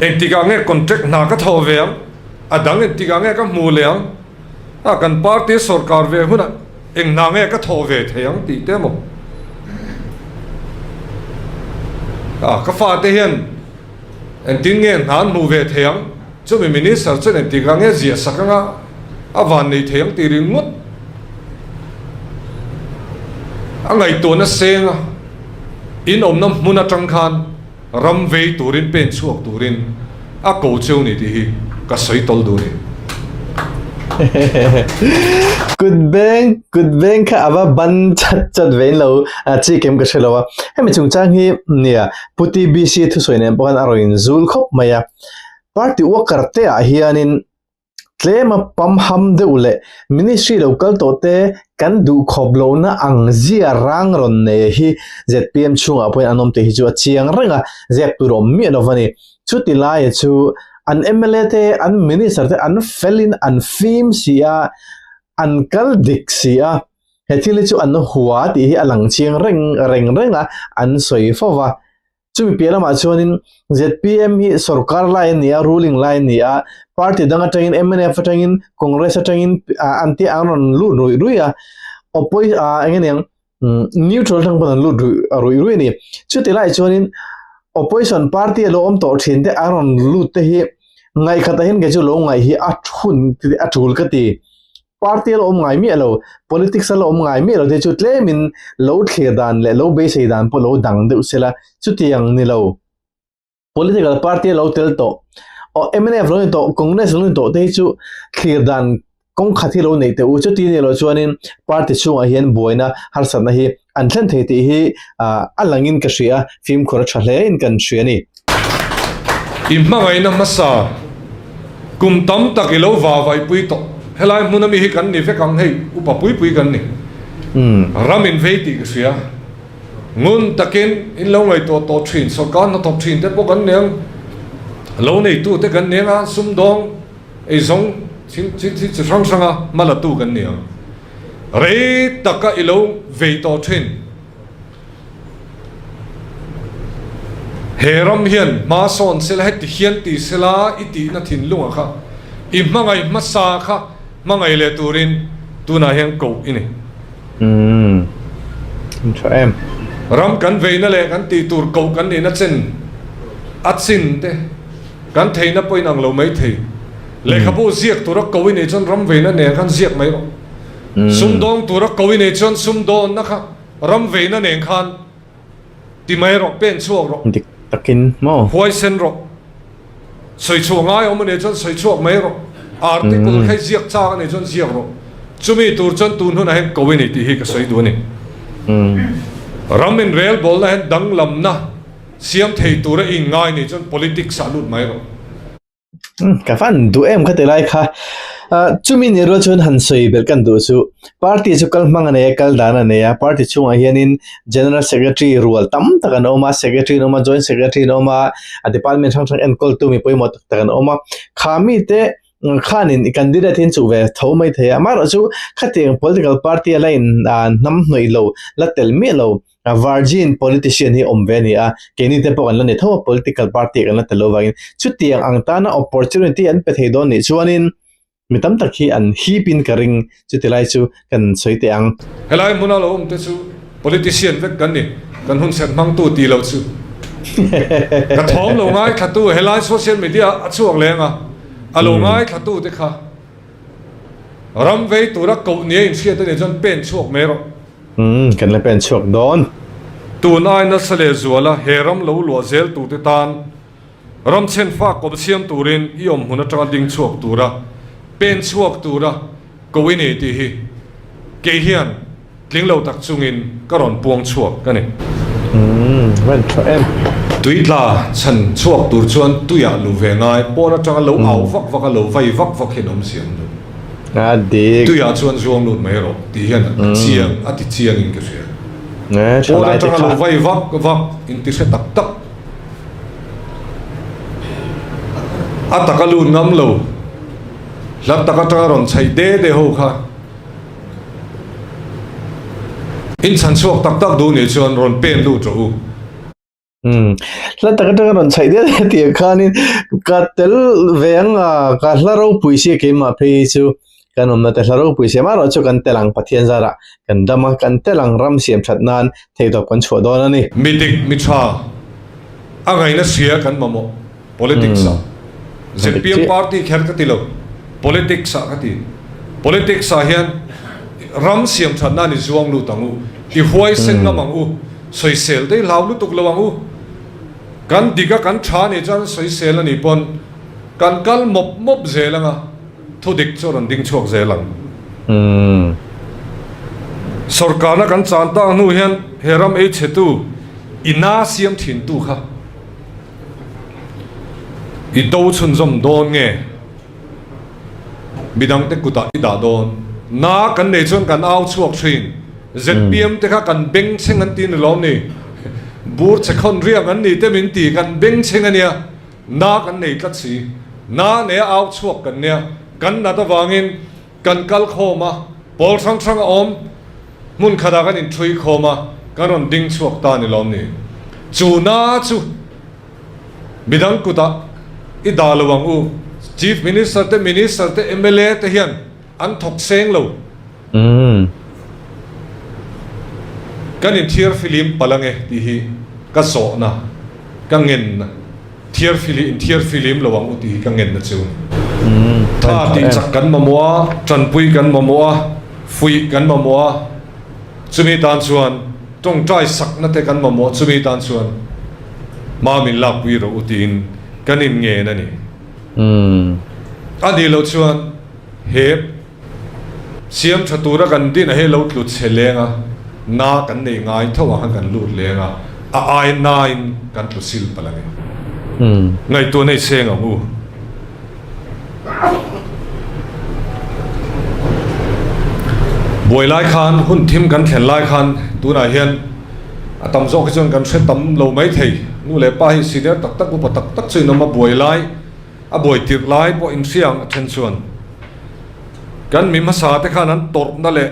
Engtikah nge contract hna ka thawh ve ang? A dang engtikah nge ka hmu leh ang? A kan party sawrkar ve hunah eng hna nge ka thawh ve thei ang tih te maw? A ka fate hian engtin nge hna an hmuh ve thei ang? Chumi Minister chuan engtikah nge ziah sak anga a van nei thei ang tih ringawt a ngaihtuahna seng a, in awmna hmun atang khan ram vei turin pen chhuak turin a ko cheu ni tih hi ka sawi tawl duh a ni. Kut beng kut beng kha ava ban chat chat vein lo chi kem ka hre lo a, hemi chungchang hi nia Pu TBC thusawi nen pawh khan a rawn inzul khawp mai a. Party worker te ah hianin tlema pamham deuh leh ministry lo kal tawh te kan duh khawp lohna ang zia rang rawn nei hi zpm chhungah pawhin an awm tih hi chu a chiang reng a, zep tur awm miah lo va ni. Chuti laia chu an mla te an minister te an felin an fim si a, an kal dik si a, he thil hi chu an hua tih hi a lang chiang reng reng reng a, an sawi fo va. Chumi piah lamah chuanin zpm hi sorkar lai a ni a, ruling lai a ni a, party dang atangin mnf atangin Congress atangin an tih an rawn lut ruih ruih a, oppo eng nge niang neutral atang pawn an lut ruih ruih ruih a ni. Chuti lai chuanin opposition party a lo awm tawh thin te an rawn lut te hi ngaihkhatah hian kei chu lo ngaih hi a hun a tul ka ti. Party a la awm ngai miah lo, politics a la awm ngai miah lo te chu tlemin lo thlir dan leh lo beisei dan pawh lo dang deuh sela, chutiang ni lo. Political party a lo tel tawh, aw mnf lo ni tawh, Congress lo ni tawh te hi chu thlir dan kawng khat hi lo neih teh u, chuti ni loh chuanin party chhungah hian buaina harsatna hi an thlen thei tih hi a langin ka hria a, fimkhur a tha hlein kan hria a ni. I hmangaihna hmasa kum tam tak i lo vavaipui tawh. Helai hmun ami hi kan ni vek ang hei, upa pui pui kan ni. Ram in vei tih ka hria. Ngun takin in lo ngaihtuah tawh thin, sawrkar hnathawk thin te pawh kan ni ang, lo neitu te kan ni ang a, sumdawng, eizawng thil chi hrang hranga hma latu kan ni ang. Rei taka i lo vei tawh thin. He ram hian hma sawn sela, heti hian ti sela i tihna thinlunga kha i hmangaih hmasa kha hmangaih leh turin tunah hian koh i ni. Umm, tha em. Ram kan veina leh kan tih tur koh kan nihna chen a chin te kan theihna pawhin ang lo mai thei. Lehkhabu ziak tura koh i nih chuan ram veina nen khan ziak mai rawh. Sumdawng tura koh i nih chuan sumdawnna kha Ram veina nen khan ti mai rawh, pen chhuak rawh. Dik takin maw? Huaisen rawh. Sawi chhuah ngai awm a nih chuan sawi chhuak mai rawh. Article kha i ziak chak a nih chuan ziak rawh. Chumi tur chuan tun hunah hian ko i ni tih hi ka sawi duh a ni. Ram inrelbawlna hian danglamna siam thei tura i inngai nih chuan politics ah lut mai rawh. Ka fan duh em kha ti lai kha. Chumi ni rual chuan han sawi belh kan duh chu party chu kal hmang a nei a, kal dan a nei a, party chhungah hianin general secretary rual tam tak an awm a, secretary an awm a, joint secretary an awm a, a department hrang hrang enkawltu mi pawimawh tak tak an awm a. Kha mite khanin candidate hi an chuh ve tho mai thei a, amaherawhchu khatiang political party a la in hnamhnawih lo, la tel miah lo Virgin politician hi awm ve a ni a, keini te pawh kan la ni tho a, political party kan la tel lo vangin chutiang ang tana opportunity an pe thei dawn nih chuanin mi tam tak hi an hip in ka ring, chuti lai chu kan sawi teh ang. Helai hmuna lo awm te chu politician vek kan ni. Kan hun serh hmangtu tih loh chu ka thawm lo ngaithlatu helai social media a chhuak leng a, a lo ngaithlatu te kha ram vei tura koh nia inhriat a nih chuan pen chhuak mai rawh. Umm kan la pen chhuak dawn. Tun ai nasa leh zuala he ram lo luah zel turte tan ram chhenfa kawp siam turin i awm hmun atanga ding chhuak tura pen chhuak tura ko i nei tih hi kei hian Tling lo tak chungin ka rawn puang chhuak ka ni. Umm, van tha em. Tui tla chhan chhuak tur chuan tuiah luh ve ngai, pawn atanga lo au vak vak a lo vai vak vak hian awm siam lo. A dik. Tuiah chuan zuang lut mai rawh tih hian a chiang, a ti chiangin ka hria. Pawn atanga lo vai vak vak inti hre tak tak. A taka lut ngam lo, hla tak atanga rawn chhaih de de ho kha. In chhan chhuak tak tak duh nih chuan rawn pen lut rawh u. Umm, hla tak atanga rawn chhaih dial dial tih khanin ka tel ve ang a, ka hla ropui sia keimah phei hi chu kan awmna te hla ropui sia amaherawh chu kan tel ang Pathian zarah kan dam a, kan tel ang ram siam that nan theihtawp kan chhuah dawn a ni. Mi dik, mi tha, a ngaihna hria kan mamawh. Politics ah ZPM party kher ka ti lo, politics ah ka ti. Politics ah hian ram siam that nan i zuang lut ang u, i huaisen ngam ang u, sawisel te i hlau lutuk lo ang u. Kan dik a kan tha nih chuan sawisel a nih pawn kan kal mawp mawp zel ang a, thudik chu a rawn ding chhuak zel ang. Sorkarna kan chan tak hnu hian he ram ei chhetu i na siam thintu kha, I do chhunzawm dawn nge? Midangte kutah i dah dawn. Na kan nei chuan kan au chhuak thin. ZPM te kha kan bengchheng an ti ni lawm ni? Bur che khawn riang an ni te min ti, kan bengchheng a nia. Na kan nei tlat si. Na neia au chhuak kan nia. Kan nat avangin kan kal khawm a, pawl hrang hrang a awm, hmun khatah kan inthui khawm a, kan rawn ding chhuak ta ni lawm ni? Chu na chu midang kutah i dah lo ang u, Chief Minister te, Minister te, mla te hian an thawk seng lo. Kan inthiar filim palh ange tih hi ka zawhna, ka ngenna. Thiarfili in thiarfilim lo ang u tih hi ka ngenna chu. Tha tih chak kan mamawh a, tanpui kan mamawh a, fuih kan mamawh a, chumi tan chuan tawngtai sakna te kan mamawh, chumi tan chuan hma min lakpui rawh u tiin kan in ngen a ni. A nih loh chuan he. Siam tha tura kan din a hei lo tlu chhe leng a, na kan nei ngai tho ang khan kan lut leng a, a ai nain kan tlu sil palh a ni. Ngaihtuah nei seng ang u. Buai lai khan hun thim kan thlen lai khan tunah hian a tam zawk hi chuan kan hre tam lo mai thei. Nu leh pa hi senior tak tak upa tak tak chu in awm a, buai lai a buai tirh lai pawh inhria ang a then chuan. Kan mi hmasa te khan an tawrhna leh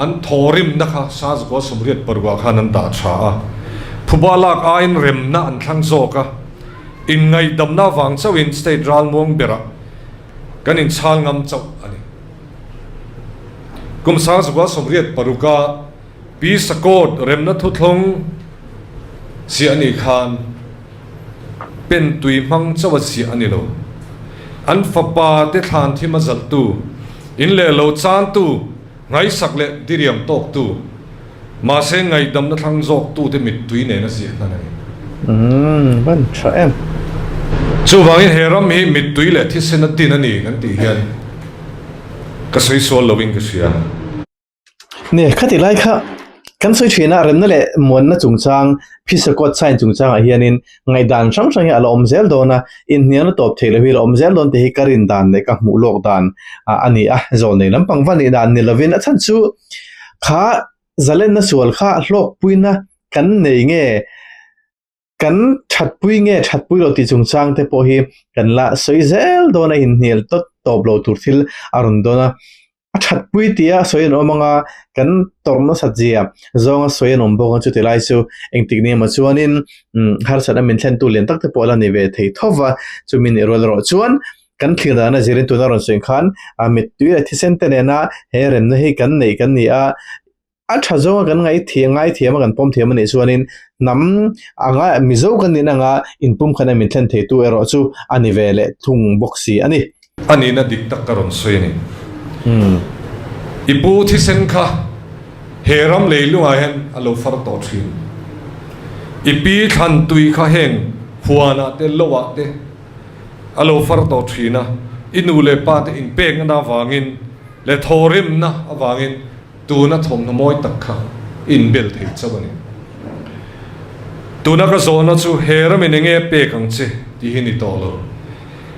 an thawrimna kha Sazgua Sumriat parukah khan an dah tha a, phuba lak aiin remna an thlang zawk a, inngaihdamna avang chauhin state ralmuang berah kan inchhal ngam chauh a ni. Kum Sazgua Sumriat paruka Pi Sakawt remna thuthlung chiah anih khan, Pen tui hmang chauh a ziah a ni lo. An fapa te thlan thim a zalhtu, in leh lo chantu, ngaihsak leh diriam tawktu, mahse ngaihdamna thlang zawktute mittui nen a ziah hnan a ni. Umm, van tha em. Chuvangin he ram hi mittui leh thisen a din a ni kan tih hian ka sawi sual loin ka hria. Ni, khati lai kha kan sawi thin a, remna leh muanna chungchang, phisa court sign chungchangah hianin ngaihdan hrang hrang hi a la awm zel dawn a, inhnialna tawp theih loh hi a la awm zel dawn tih hi ka rin dan leh ka hmuh lawk dan a ni a, zawl nei lampang va nih dan ni lovin a chhan chu kha zalenna sual kha hlawkpuina kan nei nge Kan thatpui nge thatpui lo tih chungchang te pawh hi kan la sawi zel dawn a, inhnial tawt tawp lo tur thil a rawn dawn a. A thatpui tia sawi an awm ang a, kan tawrh nasat zia zawnga sawi an awm bawk ang chuti lai chu engtik ni emaw chuanin harsatna min thlentu lian tak te pawh a la ni ve thei tho va, chumi nih rual erawh chuan kan thlir dana zirin tuna rawn sawi khan mittui leh thisen te nena he remna hi kan neih kan ni a. A tha zawnga kan ngaih thiam ngai thiam a kan pawm thiam a nih chuanin hnam anga Mizo kan nih anga inpumkhat a min thlen theitu erawh chu a ni ve leh thung bawk si a ni. A nihna dik tak ka rawn sawi a ni. I pu thisen kha he ram leilungah hian a lo far tawh thin. I pi thlan tui kha heng huanah te lohah te a lo far tawh thin a. I nu leh pa te inpekna avangin leh thawhrimna avangin Tuna thawmhnaw mawi tak kha inbel thei chauh a ni. Tuna ka zawhna chu he ramin enge a pek ang che tih hi ni tawh lo.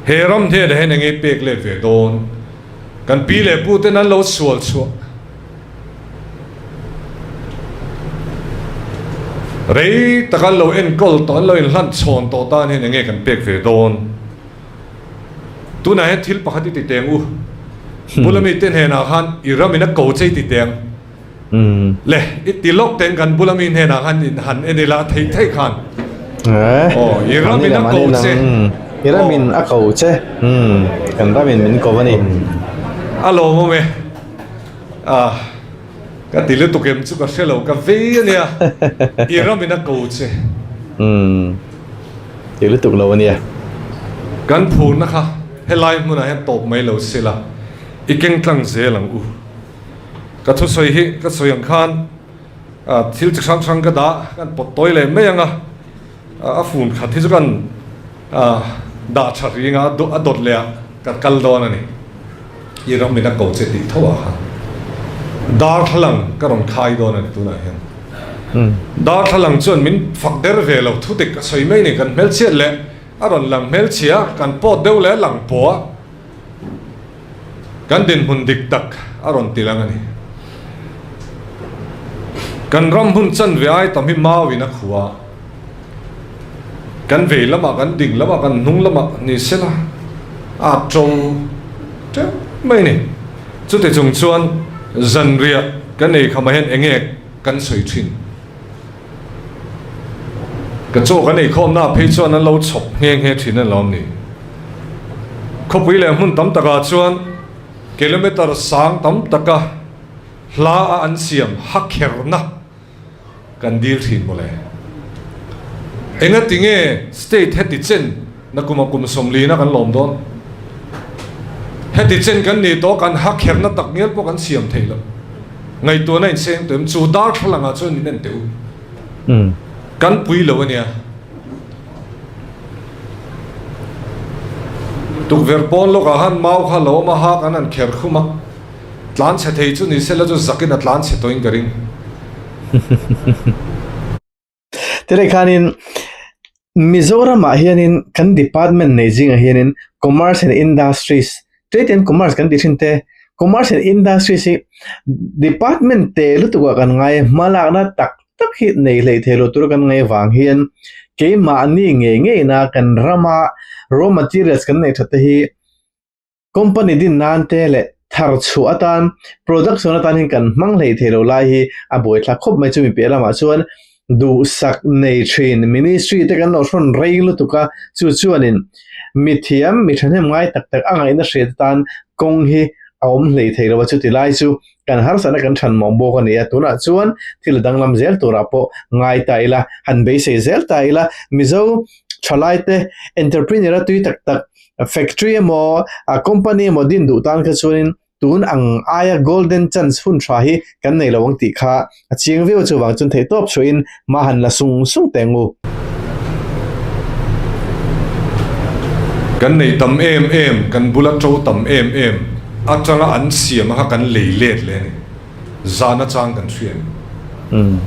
He ram hnenah hian enge pek let ve dawn? Kan pi leh pu ten an lo sual chhuah rei tak an lo enkawl tawh, an lo inhlan chhawn tawh tan hian enge kan pek ve dawn? Tunah hian thil pakhat i ti teng u. Bula mite hnenah khan i ramin a ko che i ti teng. Le, i ti lawk teng kan bula mi hnenah khan in han en ila theih theih khan. Aw, i ramin a ko che. I ramin a ko che. Kan ramin min ko a ni. A lawmawm e. Ah, ka ti lutuk em chu ka hre lo, ka vei a nia. I ramin a ko che. Ti lutuk lo a nia. Kan phurna kha helai hmunah hian tawp mai lo se la, i keng tlang zel ang u. Ka thusawi hi ka sawi ang khan thil chi hrang hrang ka dah kan pawt tawi leh mai ang a, a fun khat hi chu kan dah tha ring a, a dawt leh ah ka kal dawn a ni. I ram in a ko che tih tho ah khan darthlalang ka rawn khai dawn a ni tunah hian. Darthlalang chuan min fak der ve lo thu dik a sawi mai ni kan hmelchhiat leh a rawn lang hmelchhia kan pawt deuh leh a lang pawh a kan dinhmun dik tak a rawn ti lang a ni. Kan ram hmun chanve ai tam hi mau in a khua a. Kan vei lamah, kan ding lamah, kan hnung lamah ni sela a to teuh mai a ni. Chuti chung chuan zanriah kan ei khamah hian eng nge kan sawi thin? Ka chaw kan ei khawmnaah phei chuan an lo chhawp nghe nghe thin a lawm ni. Khawpui leh hmun tam takah chuan kilometre sang tam taka hla a an siam hakherna Kan dil thin mawle. Engati nge state heti chen na kuma kum sawmlina kan lawm dawn? Heti chen kan nih tawh kan hakherna tak ngial pawh kan siam thei lo. Ngaihtuahna inseng tawh em? Chu darthlalangah chuan min en teh u. Kan pui lo ania. Tukverh pawn lawkah han mau kha lo awm a, hak an han kher khum a. Tlan chhe thei chu ni sela chu zakin a tlan chhe tawhin ka ring. Tilai khanin Mizoramah hianin kan department nei zingah hianin Commerce and Industries, Trade and Commerce kan tih thin te, Commerce and Industries hi department te lutukah kan ngai a, hmalakna tak tak hi nei hleih thei lo tura kan ngaih avang hian keimahni ngei ngeina kan rama raw materials kan neih that te hi Company din nan te leh thar chhuah atan production atan hian kan hmang hlei thei lo lai hi a buaithlak khawp mai chumi piah lamah chuan duhsak nei thin ministry te kan lo hrawn rei lutuk a chu chuanin mithiam mi thahnem ngai tak tak a ngaihna hriat atan kawng hi a awm hlei thei lo a chuti lai chu kan harsatna kan than mawh bawk a ni a tunah chuan thil danglam zel turah pawh ngai ta ila han beisei zel ta ila Mizo thalai te entrepreneur a tui tak tak Factory emaw, company emaw din duh tan kha chuanin tun ang aia golden chance hun tha hi kan nei lo ang tih kha a chiang viau chuvang chuan theihtawp chhuahin hma han la sung sung teh ang u. Kan nei tam em em, kan bula to tam em em atanga an siam kha kan lei let leh a ni. Zan atang kan hria a ni.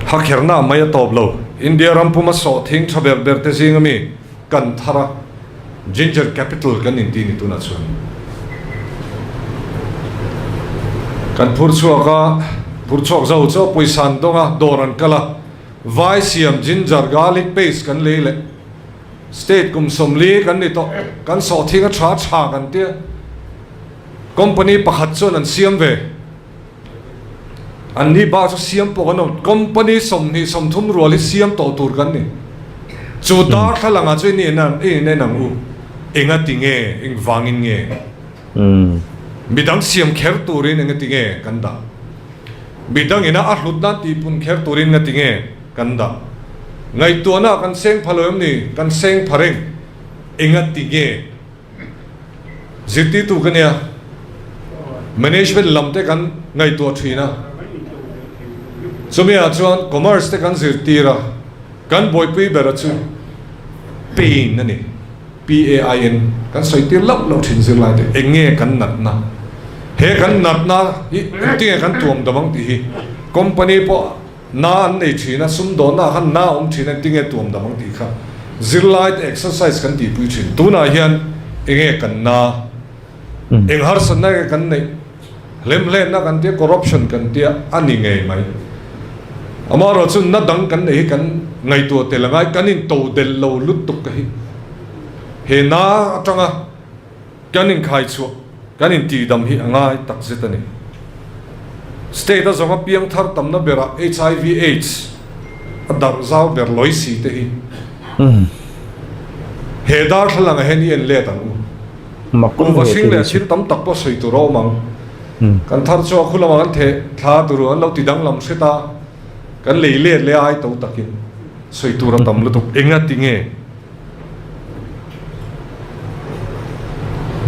Hakherna mai a tawp lo. India ram puma sawhthing tha ber ber te zing ami Kan thar a, Ginger Capital kan inti ni tunah chuan. Kan phur chhuak a, phur chhuak zo chu a pawisa an dawng a, dawr an kal a, vai siam ginger garlic paste kan lei leh state kum 40 kan ni tawh, kan sawhthing a tha tha kan tia, company pakhat chuan an siam ve. An ni bak chu siam pawh kan awm. Company 20 30 rual hi siam tawh tur kan ni. Chu darthlalang ah chuan i in en ang u. Enga ti nge? Eng vangin nge? Midang siam kher turin enga ti nge kan dah? Midang ina a hlut nan tihpun kher turin nga tinge kan dah? Ngaihtuahna ah kan seng pha lo em ni? Kan seng pha reng. Enga tinge? Zirtirtu ka nia. Management lam te kan ngaihtuah thin a. Chumi ah chuan commerce te kan zirtir a. Kan buaipui bera chu pain a ni. PAIN kan sawi tir loh loh thin zirlai te eng nge kan natna? He kan natna hi engtinge kan tuam dam ang tih hi company pawh na an nei thin a, sumdawnna ah khan na a awm thin a engtinge tuam dam ang tih kha zirlai te exercise kan tihpui thin. Tunah hian eng nge kan na? Eng harsatna nge kan neih? Hlemhlenna kan tia, corruption kan tia a ni ngei mai. Amaherawhchu na dang kan neih hi kan ngaihtuah tel a ngai, kan intodelh lo lutuk ka hi. He na atanga kan inkhaichhuah, kan intihdam hi a ngai takzet a ni. State a zawnga piang thar tamna berah HIV aids a darh zau ber lawi si te hi he darthlalang ah hian i en let ang u. Kuhva hring leh thil tam tak pawh sawi tur a awm ang. Kan thar chu a khu lamah kan theh thla tur an lo ti danglam hret a, kan lei let leh a ai to takin sawi tur a tam lutuk. Enga ti nge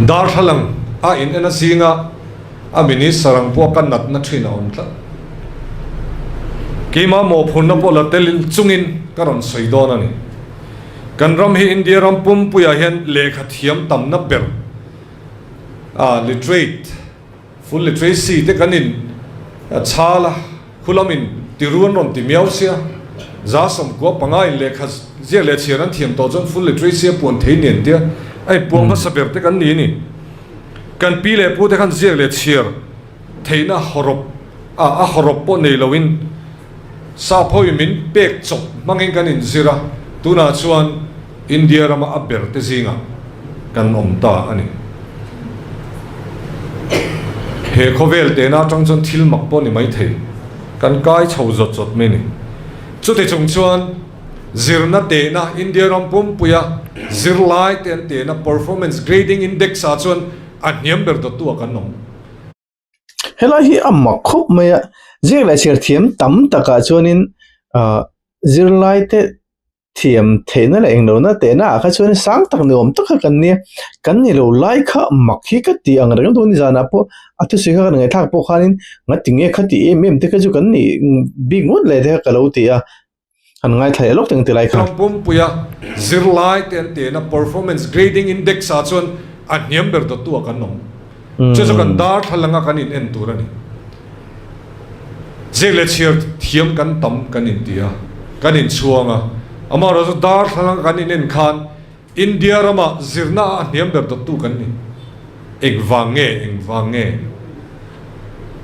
darthlalang a in en a zinga a minister ang pawh ka natna thin a awm tlat. Keimah mawhphurhna pawh la tel chungin ka rawn sawi dawn a ni. Kan ram hi India ram pumpuiah hian lehkha thiam tamna ber a literate, full literacy te kan in chhal a, khulamin tiru an rawn ti miau sia, 195 in lehkha ziak leh chhiar an thiam tawh chuan full literacy a puan thei nen tia a inpuang hmasa ber te kan ni a ni. Kan pi leh pu te khan ziak leh chhiar theihna hawrawp a, a hawrawp pawh nei loin Saphawi min pek chawp hmangin kan inzir a, tunah chuan India rama a ber te zingah kan awm ta a ni. He khawvel tehna atang chuan thil mak pawh ni mai thei, kan kai chho zawt zawt mai a ni. Chuti chung chuan zirna tehna India ram pumpuia zirlai te an tehna Performance Grading Index ah chuan a hniam ber dawttu ah kan awm. Helai hi a mak khawp mai a, ziak leh chhiar thiam tam takah chuanin ahh zirlai te thiam theihna leh englohna tehna ah kha chuan sang tak ni awm tak kha kan nia, kan ni lo lai kha mak hi ka ti ang reng dawn nizanah pawh a thusawi kha kan ngaihthlak pawh khanin ngati nge kha ti em em te kha chu kan nih bik ngawt leh te kha ka lo ti a. An ngaithla leh lawk teng ti lai kha. Ram pumpuia zirlai te an tehna Performance Grading Index ah chuan a hniam ber dawttu ah kan awm. Chu chu kan darthlalang a kan in en tur a ni. Ziak leh chhiar thiam kan tam kan in ti a, kan in chhuang a. Amaherawhchu darthlalang a kan in en khan India ramah zirna ah a hniam ber dawttu kan ni. Engvang nge, engvang nge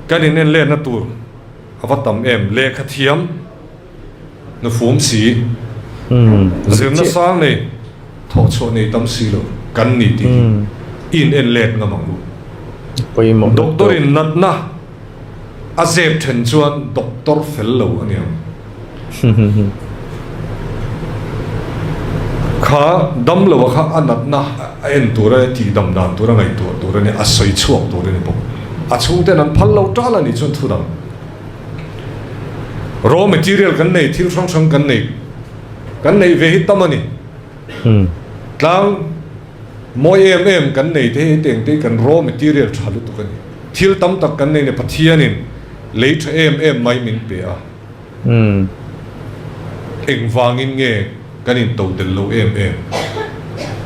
kan in en letna tur a va tam em? Lehkha thiam nufum si, zirna sang nei, thawhchhuah nei tam si lo kan ni tih hi i in en let ngam ang u. Doctor in natna a zep then chuan doctor fel lo a ni ang. Kha dam lo a kha a natna a en tur a ni, tih dam dan tur a ngaihtuah tur a ni, a sawi chhuak tur a ni bawk. A chhungten an phal lo tal a nih chuan thu dang. Raw material kan nei, thil hrang hrang kan nei, kan neih ve hi tam a ni. Tlang mawi em em kan nei te hi hetiang te hi kan raw material tha lutuk a ni. Thil tam tak kan nei ni Pathianin lei tha em em mai min pe a. Engvangin nge kan intodelh lo em em?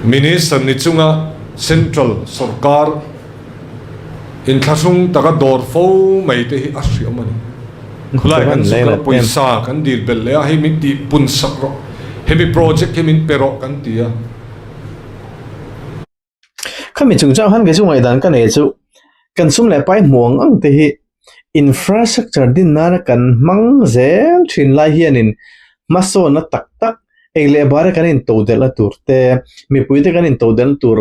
Minister ni chunga Central sawrkar inthlahrung taka dawr fo mai te hi a hriam a ni. Khulai kan chu kal pawisa kan dil belh leh a, hei min tih pun sak rawh, hemi project hi min pe rawh kan ti a. Khami chungchang han kei chu ngaihdan ka nei chu kan sum leh pai hmuh ang ang te hi infrastructure din nana kan hmang zel thin lai hianin hmasawnna tak tak ei leh bara kan intodelhna tur te mipui te kan intodelhna tur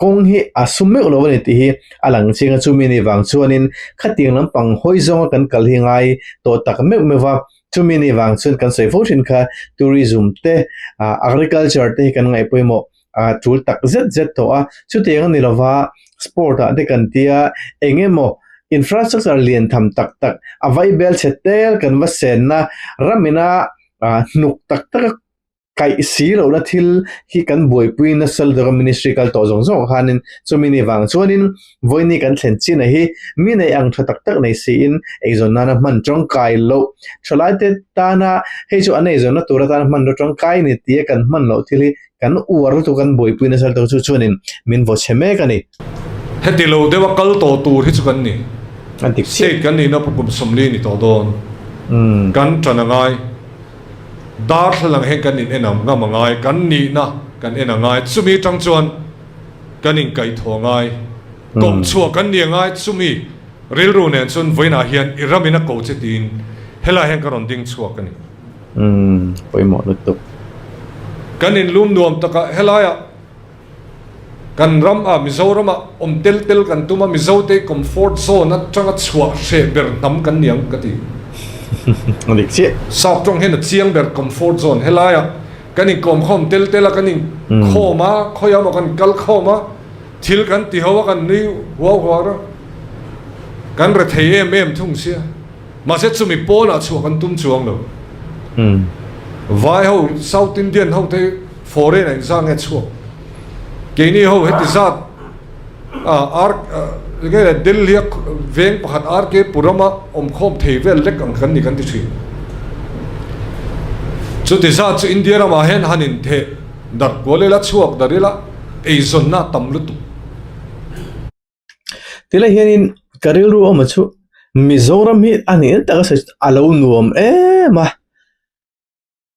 kawng hi a sum meuh lo a ni tih hi a lang chiang a, chumi ni vang chuanin khatiang lampang hawi zawnga kan kal hi ngai tawh tak meuh meuh va, chumi ni vang chuan kan sawi fo thin kha tourism te ah agriculture te hi kan ngaih pawimawh ah tul tak zet zet tawh a, chutiang a ni lova sport ah te kan tia eng emaw. Infrastructure lian tham tak tak a vaibel chhe tel kan va senna ramina hnuk tak taka kaih si lohna thil hi kan buaipui nasa lutuk a ministry kal tawh zawng zawng ah khanin chumi ni vang chuanin vawiini kan thlen chin a hi mi neih ang tha tak tak nei siin eizawn nana hman tangkai loh thalai te tana hei chu an eizawnna tur atana hmanraw tangkai ni tia kan hman loh thil hi kan uar lutuk kan buaipui nasa lutuk chu chuanin min vaw chhe mek a ni. Heti lo deuha kal tawh tur hi chu kan ni. State kan nihna pawh kum 40 ni tawh dawn. Kan tan a ngai. Darthlalang hian kan in en ang ngam a ngai, kan nihna kan en a ngai, chumi atang chuan kan inkaihthawh a ngai, koh chhuah kan ni a ngai, chumi rilru nen chuan vawiinah hian i ramin a ko che tiin helaiah hian ka rawn ding chhuak a ni. Umm, pawimawh lutuk. Kan inlum nuam takah helaiah Kan ram ah Mizoram ah awm tel tel kan tum a, Mizo te comfort zone atanga chhuah hreh ber hnam kan ni ang ka ti. A dik chiah. Sap tawng hian a chiang ber comfort zone helai ah kan inkawmkhawm tel tel a, kan inkhawm a, khawiah emaw kan kal khawm a, thil kan ti ho a, kan nui huau huar a, kan rethei em em thung sia. Mahse chumi pawnah chhuah kan tum chuang lo. Vai ho, South Indian ho te foreign ah inzah nge chhuak. Keini ho heti zat ah R nge le Delhi a veng pakhat RK Puram a awmkhawm thei vel lek ang kan ni kan ti thin. Chuti zat chu India ramah hian han intheh darh kual ila chhuak darh ila eizawnna a tam lutuk. Tilai hianin ka rilru awm a chu Mizoram hi a nih tak a sawi a lo nuam em a,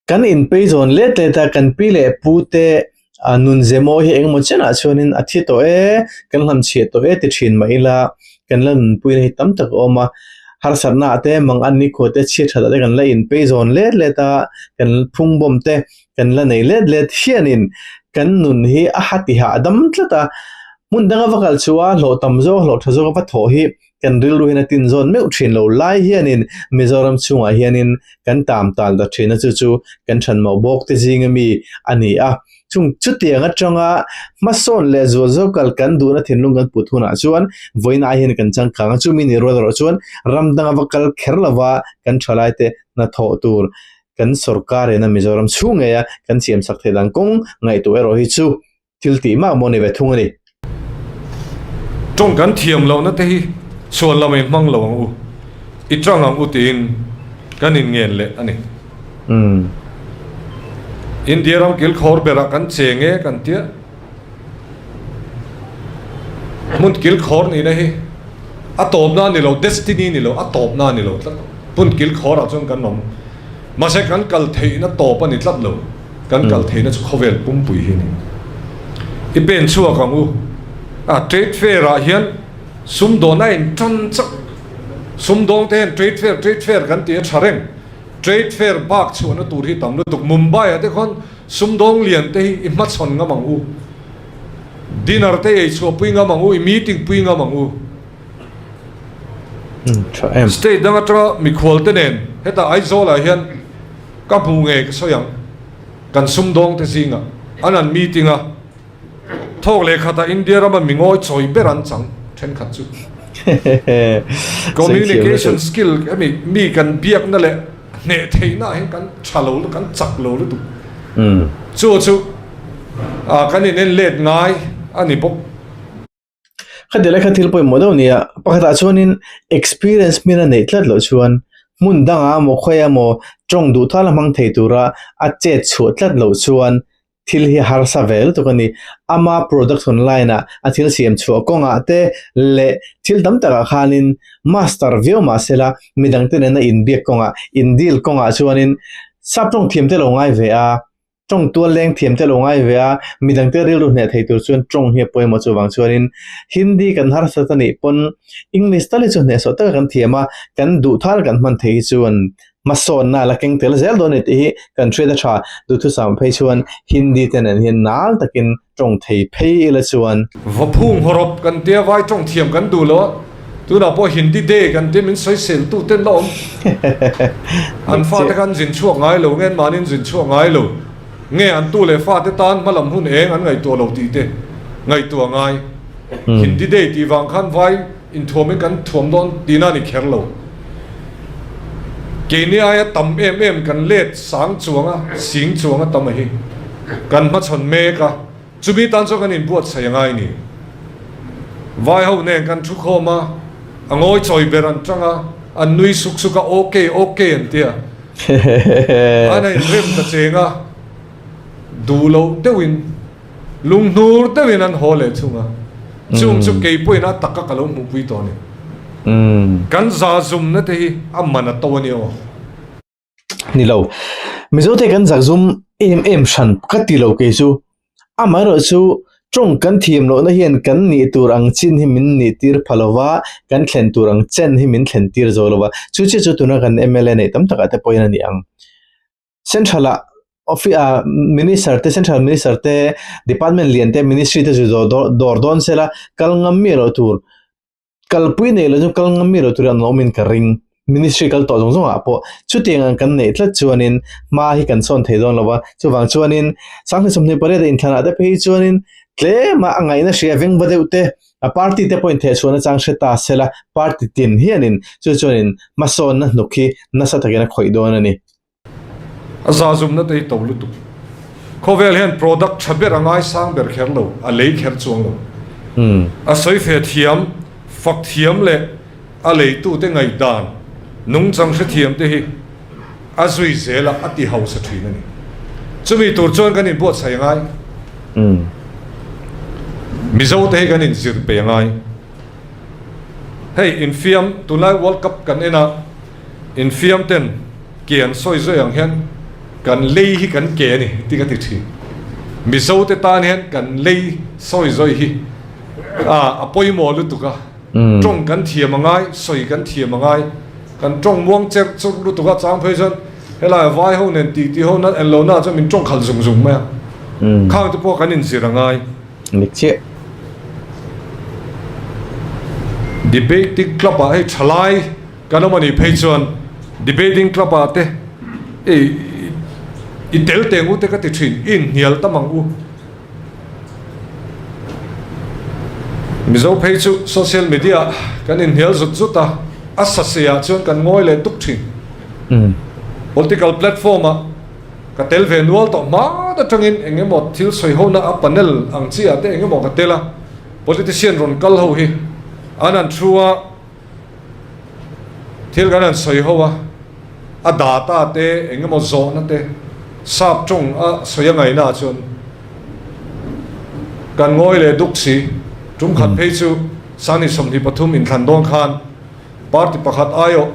kan inpei zawn let let a kan pi leh pu te a nun ze mawi hi engemaw chenah chuanin a thi tawh e kan hlam chhiah tawh e ti thin mah ila kan la nunpui na hi tam tak a awm a, harsatna ah te mang an nikhua te chhiat that ah te kan la inpei zawn let let a kan phungbawm te kan la nei let let hianin kan nun hi a ha tihah a dam tlat a, hmun danga va kal chu a hlawh tam zawk hlawh tha zawk a va thawh hi kan rilru hian a tin zawn meuh thin lo lai hianin Mizoram chhungah hianin kan tam tal ta thin a chu chu kan thanmawh bawk te zinga mi a ni a, chung chutiang atanga hmasawn leh zual zawk kal kan duhna thinlung kan put hunah chuan vawiin ai hian kan changkang a, chumi ni rual erawh chuan ram danga va kal kher lova kan thalai te hnathawh tur kan sorkar ina Mizoram chhung ngeia kan siam sak theih dan kawng ngaihtuah erawh hi chu thil tih mah maw ni ve thung a ni. Tawng kan thiam lohna te hi chhuan lam ei hmang lo ang u, i tang ang u tiin kan inngen leh a ni. India ram kilkhawr berah kan cheng e kan tia. Hmun kilkhawr nihna hi a tawpna a ni lo, destiny ni lo, a tawpna a ni lo tlat. Hmun kilkhawrah chuan kan awm. Mahse kan kal theihna tawp a ni tlat lo. Kan kal theihna chu khawvel pumpui hi a ni. I pen chhuak ang u. A trade fair ah hian sumdawn a in tan chak. Sumdawng te hian trade fair, trade fair kan ti a tha reng. Trade fair bak chhuahna tur hi tam lutuk. Mumbai ah te khawn Sumdawng lian te hi i hmachhawn ngam ang u. Dinner te ei chhuah pui ngam ang u, i meeting pui ngam ang u. State dang atanga mikhual te nen hetah Aizawl ah hian ka hmu ngei ka sawi ang. Kan sumdawng te zingah an an meeting a, thawk leh khatah India rama mi ngawi chawi ber an chang thenkhat chu. Communication skill hemi mi kan biakna leh Hneh theihna ah hian kan tha lo lutuk, kan chak lo lutuk. Chu chu kan inen let ngai a ni bawk. Khati lai kha thil pawimawh deuh a ni a, pakhatah chuanin experience hmel a neih tlat loh chuan hmun dangah emaw khawiah emaw tawng duh thala hmang thei tura a chet chhuah tlat loh chuan Thil hi harsa ve lutuk a ni. Ama production line ah a thil siam chhuah kawngah te leh thil tam takah khanin master viau mah sela midangte nena inbiak kawngah, in deal kawngah chuanin sap tawng thiam te lo ngai ve a, tawng tual leng thiam te lo ngai ve a, midangte rilru hneh thei tur chuan tawng hi a pawimawh chuvang chuanin Hindi kan harsat a nih pawn English tal hi chu hnehsawh taka kan thiam a, kan duh thal kan hman thei hi chuan Hmasawnna la keng tel zel dawn a ni tih hi kan hriat a tha. Duhthusam phei chuan Hindi te nen hian nal takin tawng thei phei ila chuan. Vaphung hawrawp kan tia vai tawng thiam kan duh lo a, tunah pawh Hindi day kan tia min sawisel tu ten la awm. An fate kha an zin chhuak ngai lo nge an mahni an zin chhuak ngai lo nge an tu leh fate tan hmalam hun eng an ngaihtuah lo tih te ngaihtuah ngai. Hindi day tih vang khan vai. inthuamin kan thuam dawn tihna a ni kher lo. Keini aia tam em em kan let sang chuanga sing chuanga tam a hi kan hmachhawn mek a, chumi tan chuan kan inbuatsaih a ngai ni. Vai ho nen kan thu khawm a, a ngawi chawi ber an tang a, an nui suk suk a, ok ok an ti a, an a inrem ta cheng a, duh loh deuhin Lunghnur deuhin an haw leh thung a, chung chu kei pawhin a taka ka lo hmuhpui tawh a ni. Kan za zumna te hi a man a to a nia aw. Ni lo. Mizote kan zakzum em em hran ka ti lo kei chu. Amaherawhchu tawng kan thiam lohna hian kan nih tur ang chin hi min nih tir pha lo va, kan thlen tur ang chen hi min thlen tir zo lo va. Chu chiah chu tuna kan mla neih tam takah te pawhin a ni ang. Central ah offi ah minister te central minister te department lian te ministry te chu dawr dawr dawn sela kal ngam miah loh tur kalpui nei loh chu kal ngam miah loh tur an awm in ka ring ministry kal tawh zawng zawng ah pawh chutiang ang kan neih tlat chuanin hma hi kan sawn thei dawn lo va chuvang chuanin sanghnih 28 a inthlan ah te phei chuanin tlem a a ngaihna hria veng va deuh te a party te pawhin thehchhuah nachang hre ta sela party tin hianin chu chuanin hmasawnna hnuk hi nasa takin a khawih dawn a ni. A zahzumna te hi to lutuk. Khawvel hian product tha ber a ngaisang ber kher lo, a lei kher chuang lo. A sawi fe thiam, fak thiam leh a leitute ngaihdan, nungchang hrethiam te hi a zui zel a, a ti hausa thin a ni. Chumi tur chuan kan inbuatsaih a ngai. Mizo te hi kan inzir pe a ngai. Hei infiam, tunlai World Cup kan en a, Infiam ten ke an sawi zawi ang hian kan lei hi kan ke a ni tih ka ti thin. Mizo te tan hian kan lei sawi zawi hi a pawimawh lutuk a, tawng kan thiam a ngai, sawi kan thiam a ngai, kan tawng muang cherh churh lutuk a, chang phei chuan helai vai ho nen tih tih ho nan en lo na chuan min tawng khalh zung zung mai a, khang te pawh kan inzir a ngai. Dik chiah. Debating club ah hei thalai kan awm a nih phei chuan debating club ah te i i tel teng u te ka ti thin i inhnial tam ang u. Mizo phei chu social media ah kan inhnial zut zut a, a sasei ah chuan kan ngawi leh tuk thin. Political platform ah Ka tel ve nual tawh hmat atangin eng emaw thil sawi hona a panel ang chi ah te eng emaw ka tel a, politician rawn kal ho hi an han thu a, thil kan han sawi ho a, a data te eng emaw zawhna te sap tawng a sawi a ngaihna ah chuan kan ngawi leh duk si, tum khat phei chu Sangni 23 inthlan dawn khan Party pakhat aiawh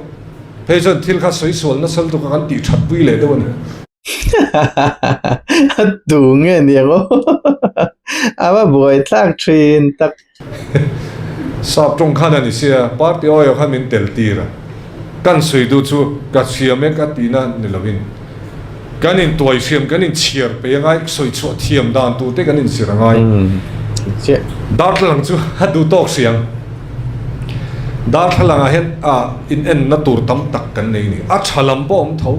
phei chuan thil kha sawi sual nasa lutuk a kan tih that pui leh deuh a ni. A tu nge ni ang aw a va buai thlak thin tak. Sap tawng khan a ni sia, party aiawh khan min tel tir a, kan sawi duh chu ka hriam e ka tihna ni lovin kan intuai hriam, kan inchhiar peih a ngai, sawi chhuah thiam dan tur te kan inzir a ngai. Darthlalang chu a duh tawk hriang. Darthlalangah hian a inenna tur tam tak kan nei a ni. A tha lam pawh a awm tho.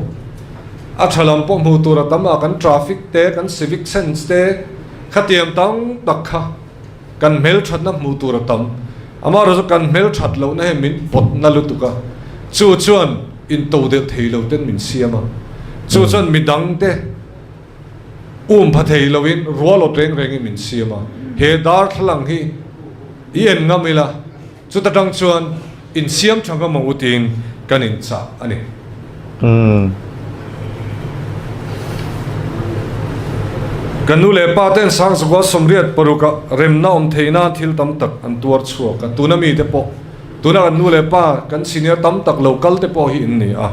A tha lam pawh hmuh tur a tam a, kan traffic te, kan civic sense te, khatiang tam tak kha kan hmelthatna hmuh tur a tam. Amaherawhchu chu kan hmelthat lohna hi min pawtna lutuk a, chu chuan intodelh thei lo ten min siam a, chu chuan midangte um pha thei loin rual awt reng rengin min siam a, he darthlalang hi i en ngam ila, chuta tang chuan insiam tha ngam ang u tiin kan inchah a ni. Kan nu leh pa ten Sangzukua 86 ah remna awm theih nan thil tam tak an tuar chhuak a, tuna mite pawh tuna kan nu leh pa kan senior tam tak lo kal te pawh hi in ni a,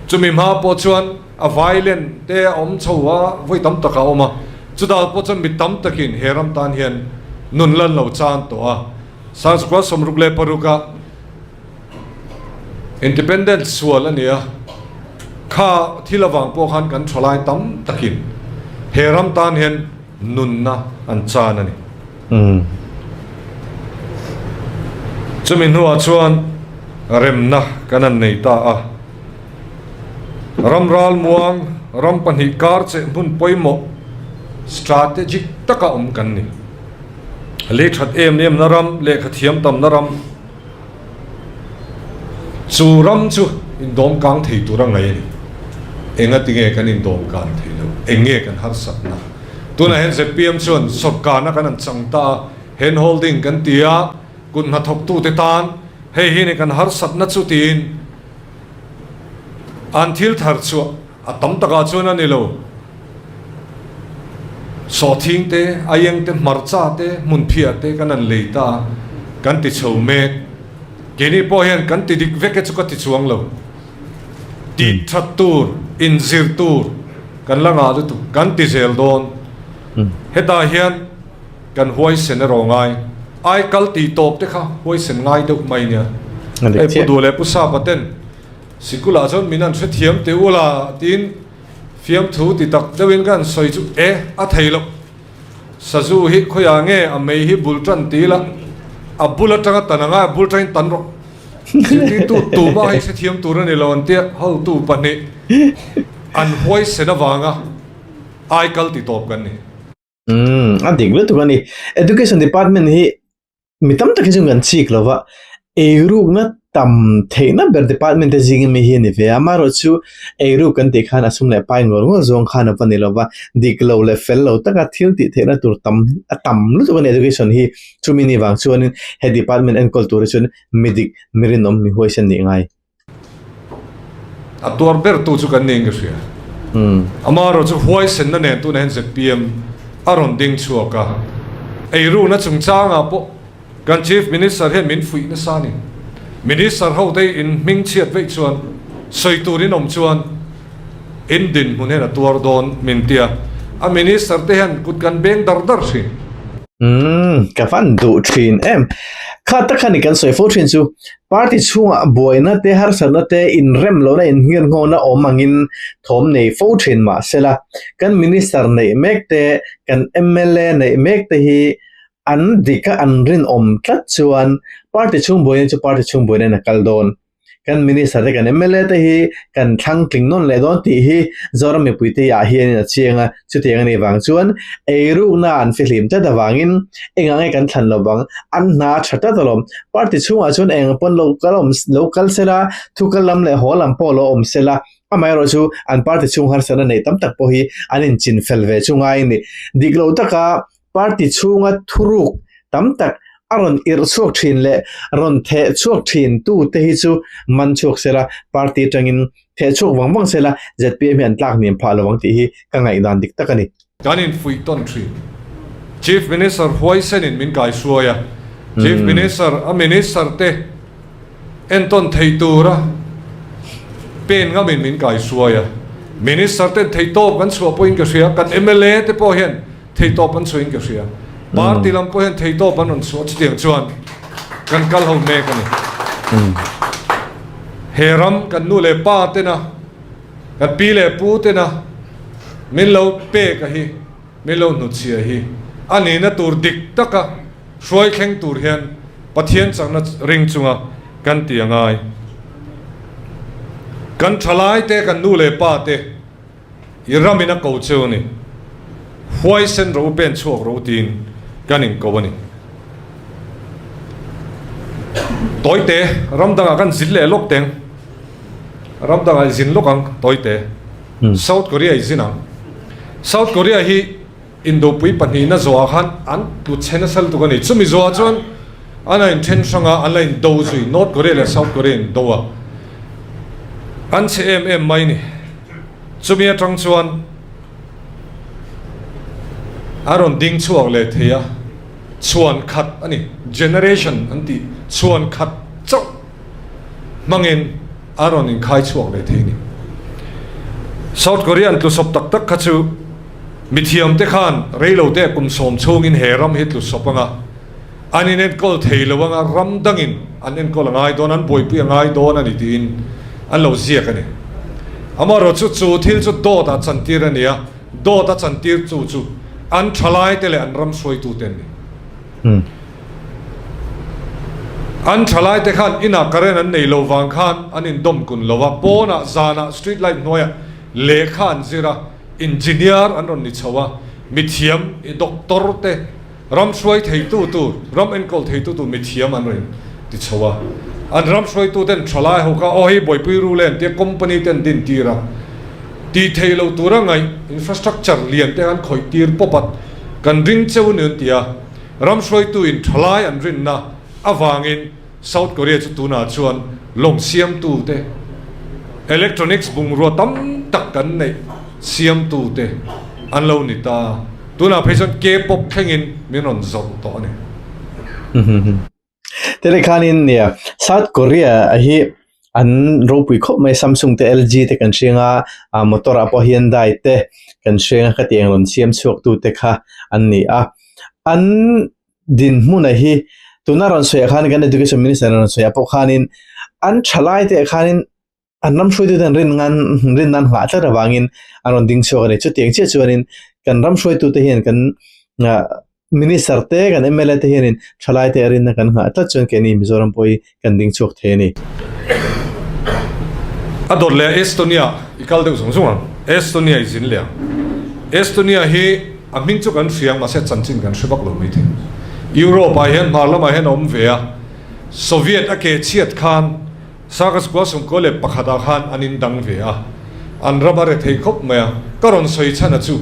chumi hma pawh chuan A violent te a awm chho a, vawi tam tak a awm a, chutah pawh chuan mi tam takin he ram tan hian nun lan lo chan tawh a. Sangchukua 66 ah Independence sual a ni a, kha thil avang pawh khan kan thalai tam takin he ram tan hian nunna an chan a ni. Chumi hnuah chuan remna kan han nei ta a. Ram ralmuang, ram pahnih kar cheh hmun pawimawh, strategic, taka awm kan ni. Lei that em emna ram, lehkha thiam tamna ram. Chu ram chu indawm kang thei tur a ngaih a ni. Engati nge kan indawm kang thei lo? Eng nge kan harsatna? Tunah hian zpm chuan sawrkarna kan han chang ta a, hand holding kan ti a, kut hnathawktute tan hei hi ni kan harsatna chu tiin an thil thar chhuah a tam takah chuan a ni lo. Sawhthing te, aieng te, hmarcha te, hmunphiah te kan han lei ta a, kan ti chho mek. Keini pawh hian kan ti dik vek e chu ka ti chuang lo. Tih that tur, inzir tur kan la ngah lutuk, kan ti zel dawn. Hetah hian kan huaisen erawh ngai. Ai kal tih tawp te kha huaisen ngai deuh mai nia. Hei Pu Duh leh Pu Sapa ten sikulah chuan min an hrethiam teh ula tiin Fiamthu ti tak deuhin ka han sawi chu e, a thei loh. Sazu hi khawiah nge a mei hi bul tan ti ila, a bul atanga tan anga a bul tangin tan rawh. Zirtirtu tumah hei hrethiam tur a ni lo an tia, hotu pahnih an huaisen avanga aikal ti tawp kan ni. Umm, a dik lutuk a ni. Education department hi mi tam tak hi chu kan chik lo va, eirukna tam theihna ber department te zing ami hi a ni ve a, amaherawhchu eiruk kan tih khan a sum leh pai ngawr ngawr zawng khan a va ni lo va, dik lo leh fel lo taka thil tih theihna tur tam a tam lutuk a ni education hi, chumi ni vang chuanin he department enkawl tur hi chuan mi dik, mi rinawm, mi huaisen nih ngai. A tuar ber tu chu kan niin ka hria. Amaherawh chu huaisenna nen tunah hian zpm a rawn ding chhuak a. Eirukna chungchangah pawh kan Chief Minister hian min fuih nasa a ni. Minister ho te in hming chhiat veih chuan sawi tur in awm chuan in dinhmun hian a tuar dawn min ti a. A Minister te hian kut kan beng dar dar thin. Umm, ka van duh thin em. Kha tak khan i kan sawi fo thin chu Party chhungah buaina te, harsatna te, inrem lohna, inngirnghawna awm angin thawm nei fo thin mah sela, kan Minister neih mek te, kan mla neih mek te hi an dik a, an rinawm tlat chuan party chhung buaina chu party chhung buaina in a kal dawn. Kan Minister te, kan mla te hi kan thlang tling nawn leh dawn tih hi Zoram mipuite ah hianin a chiang a, Chutiang a nih vang chuan eirukna an fihlim tlat avangin engah nge kan thlan lo vang, an hna a tha tlat alawm. Party chhungah chuan eng pawn lo kal awm lo kal sela, thu kal lam leh haw lam pawh lo awm sela, amaherawh chu an party chhung harsatna neih tam tak pawh hi an inchin fel ve chu ngai a ni. Dik lo taka Party chhunga thuruk tam tak a rawn irh chhuak thin leh rawn theh chhuak thin tu te hi chu man chhuak sela, party atangin theh chhuak vang vang sela zpm hi an tlak hniam phah lo ang tih hi ka ngaihdan dik tak a ni. Kan infuih tawn thin. Chief Minister huaisenin min kaihruai a, Chief Minister a Minister te entawn thei tura pen ngamin min kaihruai a, Minister ten theihtawp kan chhuah pawhin ka hria, kan mla te pawh hian Theitawp an chhuahin ka hria. Party lam pawh hian theitawp an rawn chhuah chutiang chuan kan kal ho mek a ni. He ram kan nu leh pa tena, kan pi leh pu tena min lo pek a hi, min lo hnutchhia hi a nihna tur dik taka hruai thleng tur hian Pathian chakna ring chunga kan ti a ngai. Kan thalai te, kan nu leh pa te, I ramin a ko cheu a ni. Huaisen ro pen chhuak ro tiin kan inko a ni. Tawite, ram dangah kan zin leh lawk teng. Ram dangah i zin lawk ang, tawite. South Korea i zin ang. South Korea hi Indopui pahnihna zawhah khan an tlu chhe nasa lutuk a ni. Chumi zawhah chuan an a inthen hrang a, an la indo zui. North Korea leh South Korea indo a, an chhe em em mai ni. Chumi atang chuan a rawn ding chhuak leh thei a, chhuan khat a ni, generation an tih chhuan khat chauh hmangin a rawn inkhai chhuak leh thei a ni. South Korea an tlusawp tak tak kha chu mithiamte khan reilote kum sawm chhungin he ram hi tlusawp anga an inenkawl thei lo anga ram dangin an enkawl a ngai dawn, an buaipui a ngai dawn a ni tiin an lo ziak a ni. Amaherawh chu chu thil chu dawt ah chantir a ni a, dawt a chantir chu chu an thalaite leh an ram hruaitute an ni. An thalaite khan inah current an nei lo vang khan an indawm kun lo a, pawnah zanah street light hnuaiah lehkha an zir a, engineer an rawn ni chho a, mithiam doctor te ram hruai theitu tur, ram enkawl theitu tur mithiam an rawn ti chho a. An ram hruaitu ten thalai ho kha aw hei buaipui rule an tia company te an din tir a, tih theih loh tura ngaih infrastructure lian te an khawih tir pawp a, kan ring cheu ni an ti a. Ram hruaitu in thalai an rinna avangin South Korea chu tunah chuan lawng siamtu te, electronics bungrua tam tak kan neih siamtu te an lo ni ta. Tunah phei chuan K-pop thlengin min rawn zawrh tawh a ni. Tele khanin nia South Korea hi an ropui khawp mai Samsung te LG te kan hriang a, motor ah pawh Hyundai te kan hriang a khatiang rawn siam chhuak tu te kha an ni a. An dinhmuna hi tuna rawn sawi ah khan kan education minister rawn sawi ah pawh khanin an thalai te ah khanin an ram hruaitu ten rin ngan rin nan nghah tlat avangin an rawn ding chhuak a ni. Chutiang chiah chuanin kan ram hruaitu te hian kan minister te kan mla te hianin thalai te a rinna kan nghah tlat chuan keini Mizoram pawh hi kan ding chhuak thei a ni. A dawt leh Estonia i kal deuh zung zung ang. Estonia i zin leh ang. Estonia hi a hming chu kan hria ang mahse chanchin kan hre vak lo mai thei. Europe ah hian hmar lamah hian a awm ve a. Soviet a keh chhiat khan Sarkas kua sawmkua leh pakhatah khan an indang ve a, an ram a re thei khawp mai a. Ka rawn sawi chhan a chu,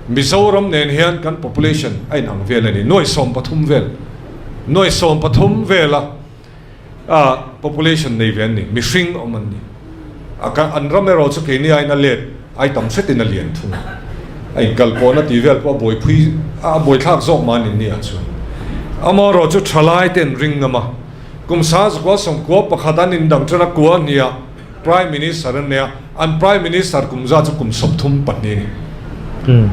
Mizoram nen hian kan population a inang vel a ni, nuai 13 vel, nuai 13 vela population nei ve an ni, mihring awm an ni. A ka an ram erawh chu keini aiin a let ai tam hretin a lian thung a, a inkalpawhna tih vel pawh a buaipui a buaithlak zawk mah a ni ni ah chuan. Amaherawh chu thalai te an ring ngam a. Kum 19 41 an indang ṭan a kua hniah Prime Minister an nei a, an Prime Minister kum za chu kum 32 a ni.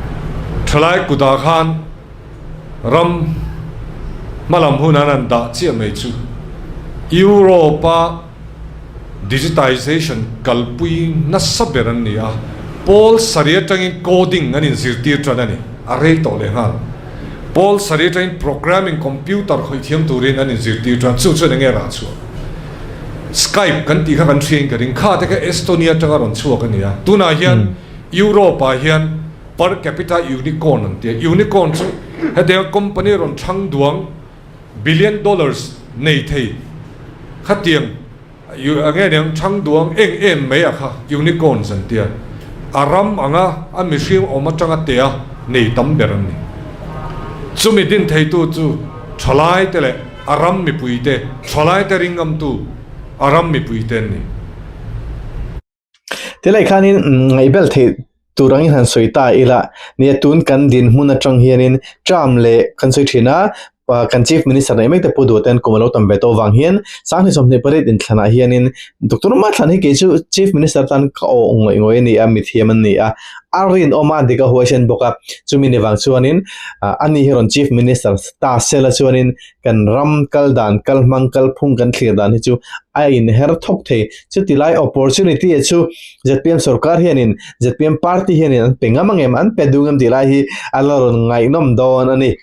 Ṭhalai kutah khan ram hmalam hun an han dah chiah mai chu Europe-a digitization kalpui nasa ber an ni a, pawl sarih atangin coding an inzirtir tan a ni, a rei tawh leh nghal. Pawl sarih atangin programming computer khawih thiam turin an inzirtir tan, chu chuan enge rah chhuah? Skype kan tih kha kan hriain ka ring, kha te kha Estonia atanga rawn chhuak a ni a, tunah hian Europe ah hian per capita unicorn an ti a, unicorn chu hetianga company rawn chhang duang, Billion dollars nei thei khatiang a nge niang thang duang eng em mai a kha unicorns an tia a ram anga a mihring awm atanga tea nei tam ber an ni. Chumi din theitu chu thalai te leh a ram mipui te thalai te ringamtu a ram mipui te an ni. Tilai khanin ngaihbel theih tur angin han sawi ta ila, nia tun kan dinhmun atang hianin term leh kan sawi thin a, kan Chief Minister neih mek te pawh duh ten kum a lo tam ve tawh avang hian 2028 inthlanah hianin Doctor Mathlana hi kei chu Chief Minister tan ka awh ngawih ngawih a ni a, mithiam an ni a, a rinawm a, dik a huaisen bawk a, chumi ni vang chuanin ani hi rawn Chief Minister ta sela chuanin kan ram kal dan, kal hmang, kal phung kan thlir dan hi chu a inher thawk thei. Chuti lai opportunity a chu zpm sorkar hianin, zpm party hianin an pe ngam ang em, an pe duh ngam tih lai hi a la rawn ngaihnawm dawn a ni.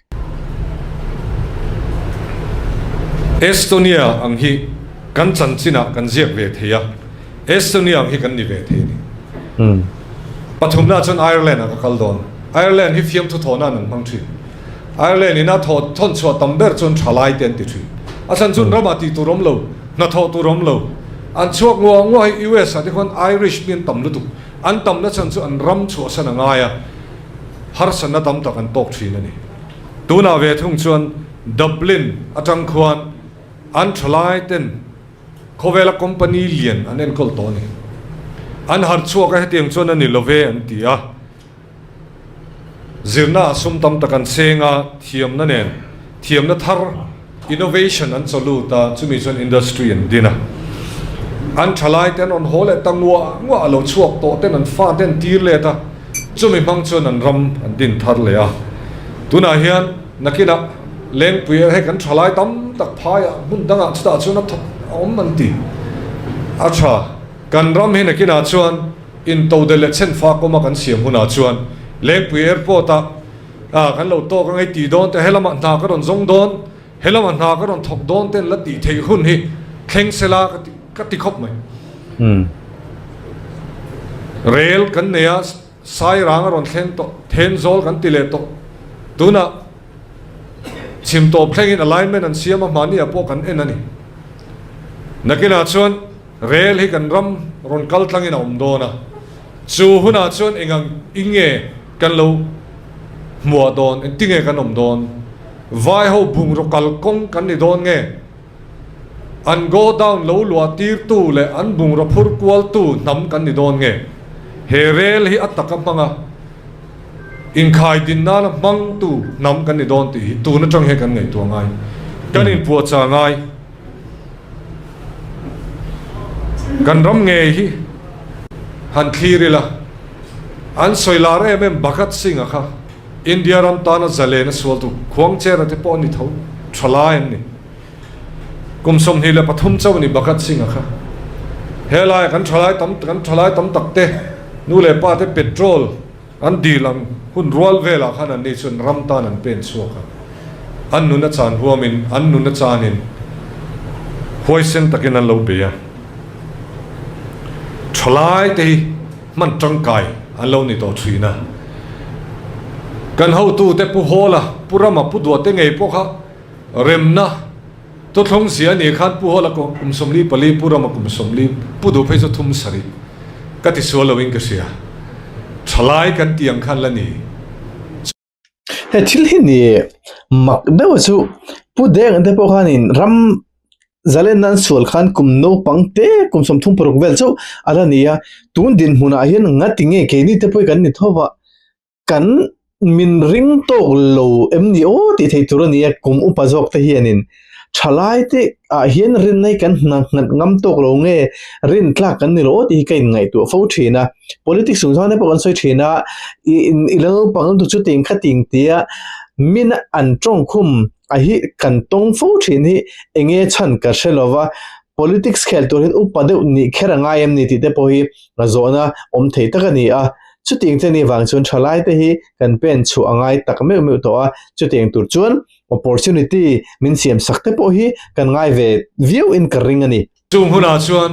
Estonia ang hi kan chanchinah kan ziak ve thei a, Estonia ang hi kan ni ve thei a ni. Pathumna chuan Ireland ah ka kal dawn. Ireland hi fiamthu thawhna an hmang thin. Ireland in a thaw thawn chhuah tam ber chuan thalai te an ti thin. A chhan chuan ramah tih tur awm lo, hnathawh tur awm lo. An chhuak nguah nguah hi US ah te khuan Irish mi an tam lutuk. An tamna chhan chu an ram chhuahsan a ngai a, harsatna tam tak an tawk thin a ni. Tunah ve thung chuan Dublin atang khuan an thalai ten khawvela company lian an enkawl tawh a ni. An harh chhuak a hetiang chuan a ni lo ve an ti a. Zirna ah sum tam tak an seng a, thiamna nen thiamna thar, innovation, an chaw lut a, chumi chuan industry an din a. An thalai te an rawn haw leh ta nguah nguah a lo chhuak tawh ten an fa te an tir let a, chumi hmang chuan an ram an din thar leh a. Tunah hian nakinah Lengpui ah hei kan thalai tam tak phaiah hmun dangah chutah chuan a thawk a awm an ti a tha. Kan ram hi nakinah chuan Intodelh leh chhenfa kawma kan siam hunah chuan Lengpui Airport ah ah kan lo tawk ang ei tih dawn te, helamah hna ka rawn zawng dawn, helamah hna ka rawn thawk dawn ten la tih theih hun hi thleng sela ka ti ka ti khawp mai. Rel kan nei a, Sairang a rawn thleng tawh, Thenzawl kan ti leh tawh. Tunah chhim tawp thlengin alignment an siam a, hmahni ah pawh kan en a ni. Nakinah chuan rel hi kan ram rawn kal tlangin a awm dawn a, chu hunah chuan engang in nge kan lo hmuah dawn, engtinge kan awm dawn? Vai ho bungraw kal kawng kan ni dawn nge? An go down lo luah tirtu leh an bungraw phur kualtu hnam kan ni dawn nge? He rel hi a taka hmanga inkhai din nana hmangtu hnam kan ni dawn tih hi tun atang hian kan ngaihtuah ngai, kan inpuahchah ngai. Kan ram ngei hi han thlir ila, an sawi lar em em Bhagat Singh-a kha India ram tana zalen a sual tu Khuangchera te pawh a ni tho, tha lai an ni. Kum 23 chauh a ni Bhagat Singh-a kha. Helaiah kan thalai tam kan thalai tam tak te nu leh pa te petrol an dil ang hun rual velah khan an ni chuan ram tan an pen chhuak a. An nun a chan huamin an nun a chanin huaisen takin an lo bei a. Thalai te hi hman tangkai an lo ni tawh thin a. Kan hotute Pu Hawla, Pu Rama, Pu Duate ngei pawh kha remna thuthlung zia a nih khan Pu Hawla kum 44, Pu Rama kum 40, Pu Duh phei chu 37 ka ti sual loin ka hria. Thalai kan tih ang khan la ni. He thil hi ni mak deuh chu Pu Deng te pawh khanin ram zalenna an sual khan kum naupang te kum 36 vel chauh a la ni a, tun dinhmunah hian ngati nge keini te pawh hi kan ni tho va, kan min ring tawk lo em ni aw tih theih tur a ni a, kum upa zawk te hianin thalai te ah hian rinna hi kan hna nghat ngam tawk lo nge rin tlak kan ni lo aw tih hi ka inngaihtuah fo thin a. Politics chung chuan te pawh kan sawi thin a, i la naupang lutuk chu ting kha ting tia min an tawngkhum a hi kan tawng fo thin hi eng nge chhan ka hre lo va, politics khel tur hian upa deuh nih kher a ngai em ni tih te pawh hi zawhna awm thei tak a ni a. Chutiang te ni vang chuan thalai te hi kan pen chhuah a ngai tak meuh meuh tawh a, chutiang tur chuan opportunity min siam sak te pawh hi kan ngai ve viau in ka ring a ni. Chung hunah chuan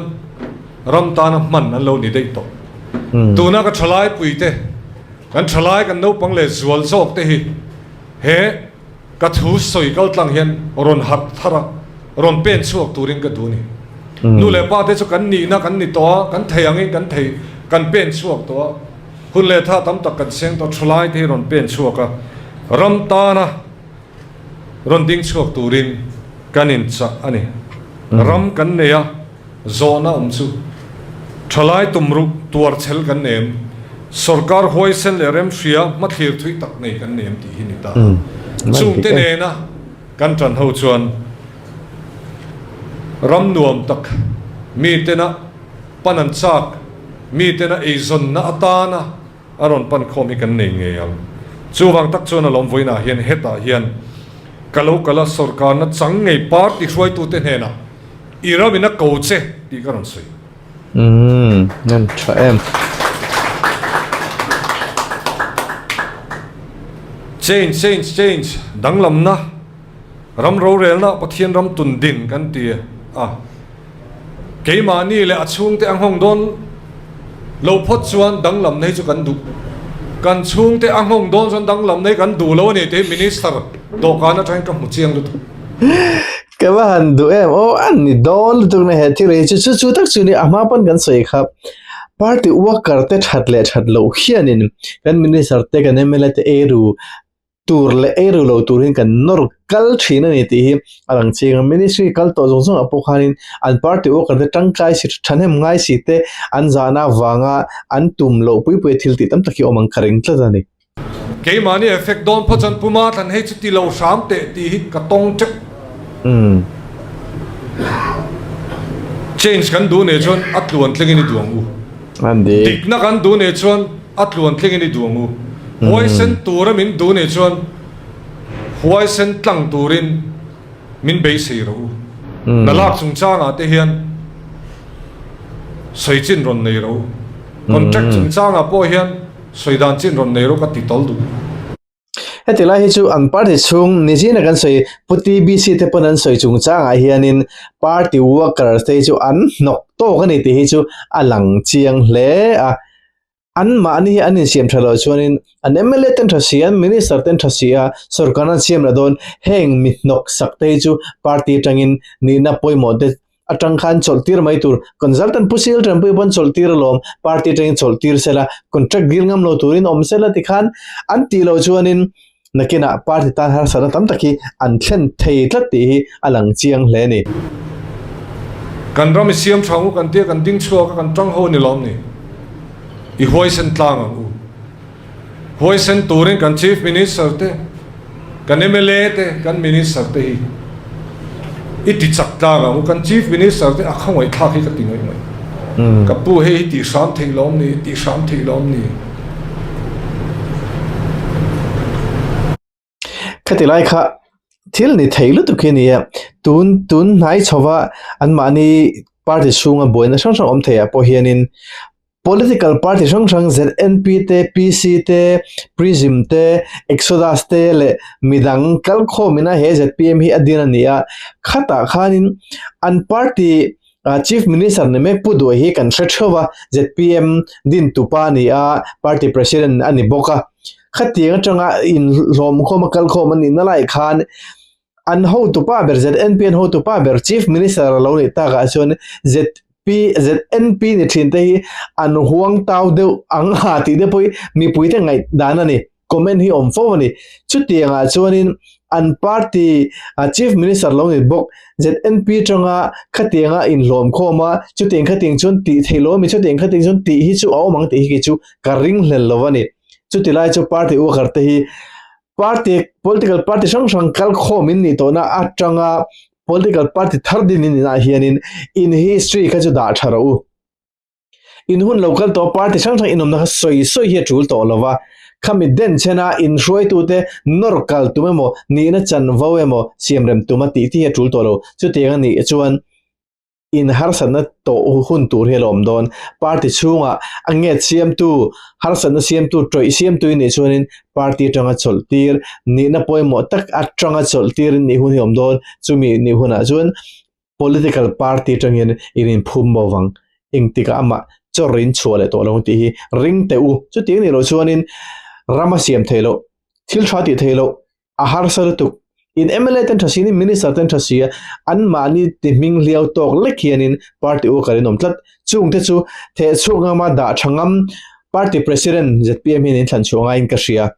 ram tana hman an lo ni daih tawh. Tuna ka thalai puite, kan thalai kan naupang leh zual zawk te hi he ka thu sawi kal tlang hian rawn harh thar a, rawn pen chhuak turin ka duh a ni. Nu leh pa te chu kan nihna kan ni tawh a, kan thei angin kan thei kan pen chhuak tawh a, hun leh tha tam tak kan seng tawh a, thalai te hi rawn pen chhuak a, ram tana rawn ding chhuak turin kan inchah a ni. Ram kan nei a, zawhna awm chu thalai tumruh tuarchhel kan nei em? Sorkar huaisen leh remhria hmathlir thui tak nei kan nei em tih hi ni ta a. Chungte nena kan tan ho chuan ram nuam tak mitena pan an chak, mitena eizawnna atana A rawn pan khawm hi kan nei ngei ang. Chuvang tak chuan a lawm vawiinah hian hetah hian ka lo kal a, sorkarna chang ngei party hruaitute hnenah i ramin a ko che tih ka rawn sawi. Umm, nan tha em. Change, change, change, danglamna, ram rorelna, Pathian ram tun din kan ti a. Keimahni leh a chhungte a nghawng dawn lo phawt chuan danglamna hi chu kan duh. Kan chhungte a nghawng dawn chuan danglamna hi kan duh lo a ni tih hi Minister dawhkan atangin ka hmu chiang lutuk. Ka va han duh em aw, an ni dawn lutuk na he thil hi chu chu chu tak chu ni a hma pawn kan sawi kha party worker te that leh that loh hianin kan minister te kan mla te eiru tur leh ei ru lo turin kan nawr kal thin a ni tih hi a lang chiang a. Ministry kal tawh zawng zawngah pawh khanin an party worker te tangkai si thahnem ngai si te an zahna avanga an tum loh pui pui a thil tih tam tak hi awm ang ka ring tlat a ni. Keimahni effect dawn phawt chuan Puma thlan hei chu ti lo hram teh tih hi ka tawng teuh. Change kan duh nih chuan a tluan tlingin i duh ang u. Dikna kan duh nih chuan a tluan tlingin i duh ang u. Huaisen tura min duh nih chuan huaisen tlang turin min beisei rawh u. Hna lak chungchangah te hian sawi chin rawn nei rawh u. Contract chungchangah pawh hian sawi dan chin rawn nei rawh ka ti tawl duh. Heti lai hi chu an party chhung nizina kan sawi Pu TBC te pawn an sawi chungchangah hianin party workers te hi chu an hnawk tawk a ni tih hi chu a lang chiang hle a. Anmahni hi an insiam tha loh chuanin an mla ten tha si a, an minister ten tha si a, sorkar an siam la dawn heng mi hnawk sak te hi chu party atangin nihna pawimawh te. atang khan chawlh tir mai tur. Consultant Pu Sil Tanpui pawn chawlh tir alawm, party atangin chawlh tir sela, contract dil ngam lo turin awm sela tikhan an tih loh chuanin nakinah party tan harsatna tam tak hi an thlen thei tlat tih hi a lang chiang hle a ni. Kan ram i siam tha ang u kan tia kan ding chhuak a kan tang ho a ni lawm ni? I huaisen tlang ang u. Huaisen turin kan Chief Minister te, kan mla te, kan Minister te hi i ti chak tlang ang u. Kan Chief Minister te a khawngaih thlak hi ka ti ngaih mai. Ka pu hei hi tih hram theih lawm ni, tih hram theih lawm ni. Khati lai kha thil ni thei lutuk hi a ni a, tun tun hnai chhova anmahni party chhunga buaina hrang hrang awm theiah pawh hianin political party hrang hrang ZNP te, PC te, Prism te, Exodus te leh midang kalkhawmin a he zpm hi a din a ni a, khatah khanin an party Chief Minister ni mek Pu Duai hi kan hre theuh a, zpm din tupa a ni a, party president a ni bawk a. Khatiang atanga inhlawmkhawm a kalkhawm a nihna lai khan an hotupa ber ZNP an hotupa ber Chief Minister a lo nih takah chuan ZP ZNP ni thin te hi an huang tau deuh ang ha tih te pawh hi mipuite ngaihdan a ni. Comment hi awm fo a ni. Chutiangah chuanin an party Chief Minister lo ni bawk ZNP atanga khatianga inhlawm khawm a, chutiang khatiang chuan tih theih lo a mi, chutiang khatiang chuan tih hi chu a awm ang tih hi kei chu ka ringhlel lo a ni. Chuti lai chu party worker te hi party political party hrang hrang kal khawm in nih tawhna atanga political party thar din in inah hianin in history kha chu dah tha rawh u. In hun lo kal tawh party hrang hrang inawmna kha sawi sawi hi a tul tawh lo va, khami den chena inhruaitute nawr kal tum emaw, nihna chanvo emaw siamrem tum a tih tih hi a tul tawh lo. Chutiang a nih chuan in harsatna tawh hun tur hi a la awm dawn. Party chhungah a nget siamtu, harsatna siamtu, tawih siamtu i nih chuanin party atanga chawlh tir, nihna pawimawh tak atanga chawlh tir nih hun hi a awm dawn. Chumi nih hunah chuan Political party atangin in inphum bo vang, engtikah amah chawr in chhuah leh tawh lo tih hi ring teh u. Chutiang nih loh chuanin ram a siam theih loh, thil tha tih theih loh a harsa lutuk. In mla ten tha si in minister ten tha si a, anmahni ti hming hliau tawk lek hianin party worker in awm tlat. Chungte chu thehchhuak ngama dah tha ngam party president zpm hian in thlan chhuah ngaiin ka hria.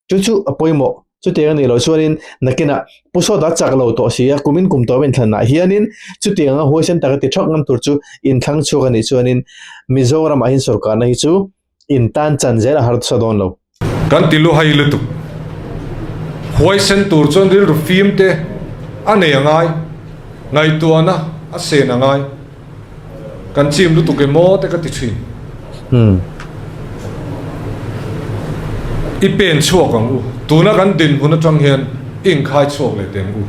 Chu chu a pawimawh. Chutiang a nih loh chuanin nakinah Pu Sawta chak lo tawh si a, kumin kum tawp inthlanah hianin chutianga huaisen taka ti thak ngam tur chu inthlang chhuak a nih chuanin Mizoramah hian sorkarna hi chu intan chan zel a harsa dawn lo. Kan ti luhai lutuk. Huaisen tur chuan rilru fim te a nei a ngai, ngaihtuahna a sen a ngai. Kan chim lutuk em aw te ka ti thin. I pen chhuak ang u. Tuna kan dinhmun atang hian i inkhai chhuak leh teh ang u.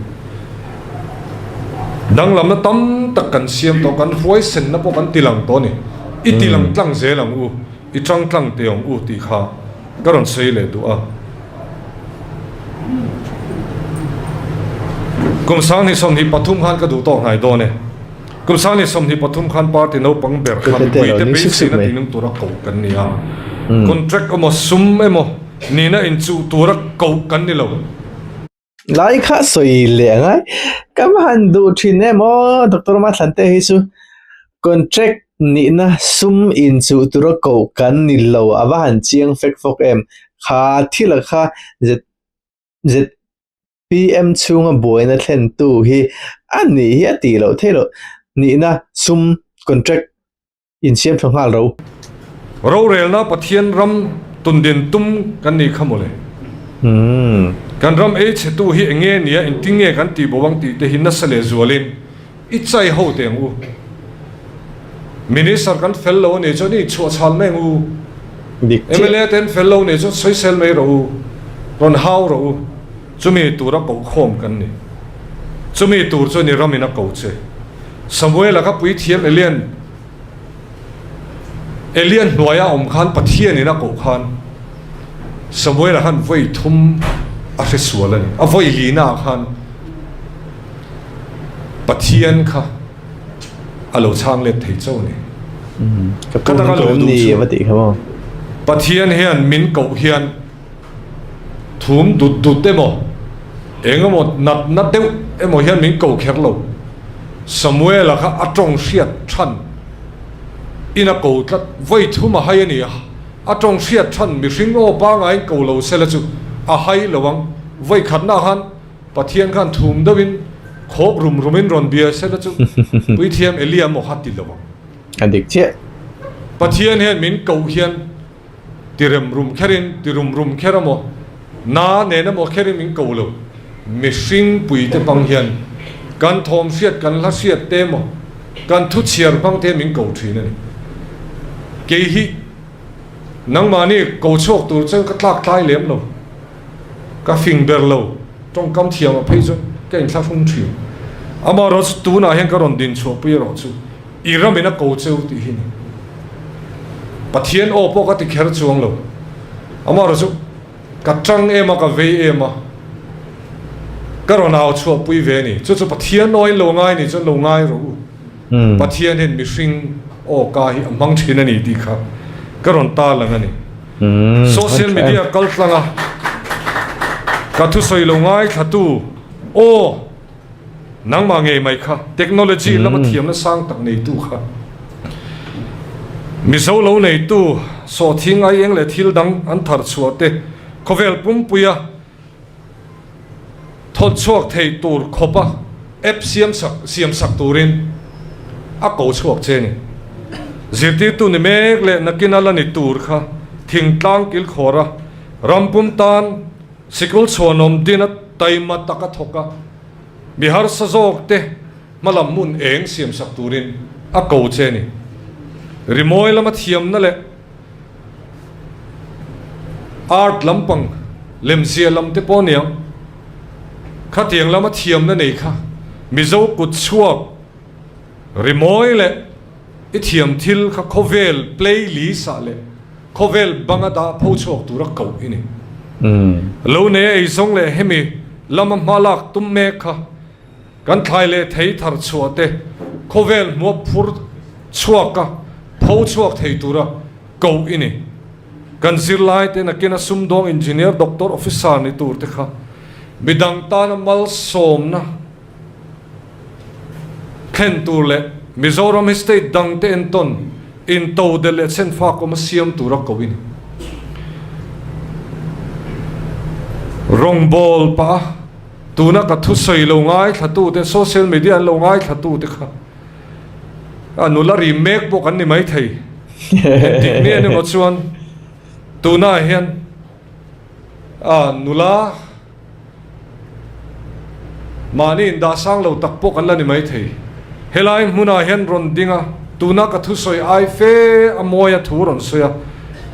Danglamna tam tak kan siam tawh, kan huaisenna pawh kan tilang tawh a ni. I tilang tlang zel ang u, i tang tlang teh ang u tih kha ka rawn sawi leh duh a. Kum 2023 khan ka duh tawk hnai dawn e. Kum 2023 khan party naupang ber kha mipuite beiseina tinung tura koh kan ni a. Contract emaw sum emaw nihna inchuh tura koh kan ni lo. Lai kha sawi leh a ngai. Ka va han duh thin em aw Doctor Mathlante hi chu contract nihna sum inchuh tura koh kan ni lo a va han chiang fek fawk em. Kha thila kha ZPM chhunga buaina thlentu hi a nih hi a tih loh theih loh nihna sum contract insiam tha nghal ro. Rorelna Pathian ram tundin tum kan nih kha mawle. Kan ram ei chhetu hi eng nge nia engtin nge kan tih bo ang tih te hi nasa leh zualin i chai ho teh ang u. Minister kan fel lo a nih chuan i chhuahchhal mai ang u. Mla te an fel lo a nih chuan sawisel mai rawh u, rawn hau rawh u. Chumi tura kohkhawm kan ni. Chumi tur chuan i ramin a ko che. Samuela kha puithiam Elian Elian hnuaia awm khan Pathianin a koh khan Samuela khan vawi thum a hre sual a ni. A vawi lina ah khan Pathian kha a lo chhang let thei chauh a ni. Ka taka lo duh chu Pathian hian min koh hian Thum dut dut emaw, eng emaw nat na deuh emaw hian min ko kher lo. Samuela kha a tawng hriat than in a ko tlat, vawi thum a hai a ni a, a tawng hriat than mihring aw pangaiin ko lo sela chu a hai lo ang, vawi khatna khan Pathian khan thum deuhin khawk rum rumin rawn bia sela chu Puithiam Elia maw kha ti lo ang. A dik chiah. Pathian hian min koh hian ti rem rum kherin, ti rum rum kher emaw, na nen emaw kherin min ko lo. Mihring puite hmang hian kan thawm hriat, kan hla hriat te emaw, kan thu chhiar hmang te min ko thin a ni. Kei hi nangmahni ko chhuak tur chuan ka tlak tlai lem lo. Ka fing ber lo, tawngkam thiam ah phei chuan ka inthlahrung thin. Amaherawhchu tunah hian ka rawn din chhuahpui erawh chu i ramin a ko cheu tih hi ni. Pathian aw pawh ka ti kher chuang lo. Amaherawhchu ka tang em a, ka vei em a, ka rawn au chhuahpui ve a ni. Chu chu Pathian aw in lo ngai ni chuan lo ngai rawh u. Pathian hian mihring aw ka hi a hmang thin a ni tih kha ka rawn tarlang a ni. Social media kal tlang a ka thusawi lo ngaithlatu aw nangmah ngei mai kha technology lama thiamna sang tak neitu kha Mizo lo neitu sawhthing ai eng leh thil dang an thar chhuah te khawvel pumpuia Thawt chhuak thei tur khawpa app siam sak siam sak turin a ko chhuak che ni. Zirtirtu ni mek leh nakin a la ni tur kha thingtlang kilkhawr a, rampum tan sikul chhuanawm din a taima tak a thawk a, mi harsa zawk te hmalam hmun eng siam sak turin a ko che ni. Rimawi lama thiamna leh. Art lampang lemzia lam te pawh aniang, khatiang lama thiamna nei kha Mizo kut chhuak rimawi leh i thiam thil kha khawvel playlist ah leh khawvel banga dah pho chhuak tura koh i ni. Lo nei a eizawng leh hemi lama hma lak tum mek kha Kan thlai leh thei thar chhuah te khawvel hmuap phur chhuaka pho chhuak thei tura koh i ni. Kan zirlai te nakin a sumdawng engineer, doctor, officer ni tur te kha midang tana malsawmna thlen tur leh Mizoram hi state dang te entawn intodelh leh chhenfak awma siam tura koh i ni. Rawngbawl pah a. Tuna ka thusawi lo ngaithlatute, social media an lo ngaithlatute kha a nula rim mek pawh kan ni maithei. Engtik ni emaw chuan tunah hian a nula mahni indah sang lo tak pawh kan la ni maithei. Helai hmunah hian rawn ding a, tuna ka thusawi ai fe a mawi a thu rawn sawi a,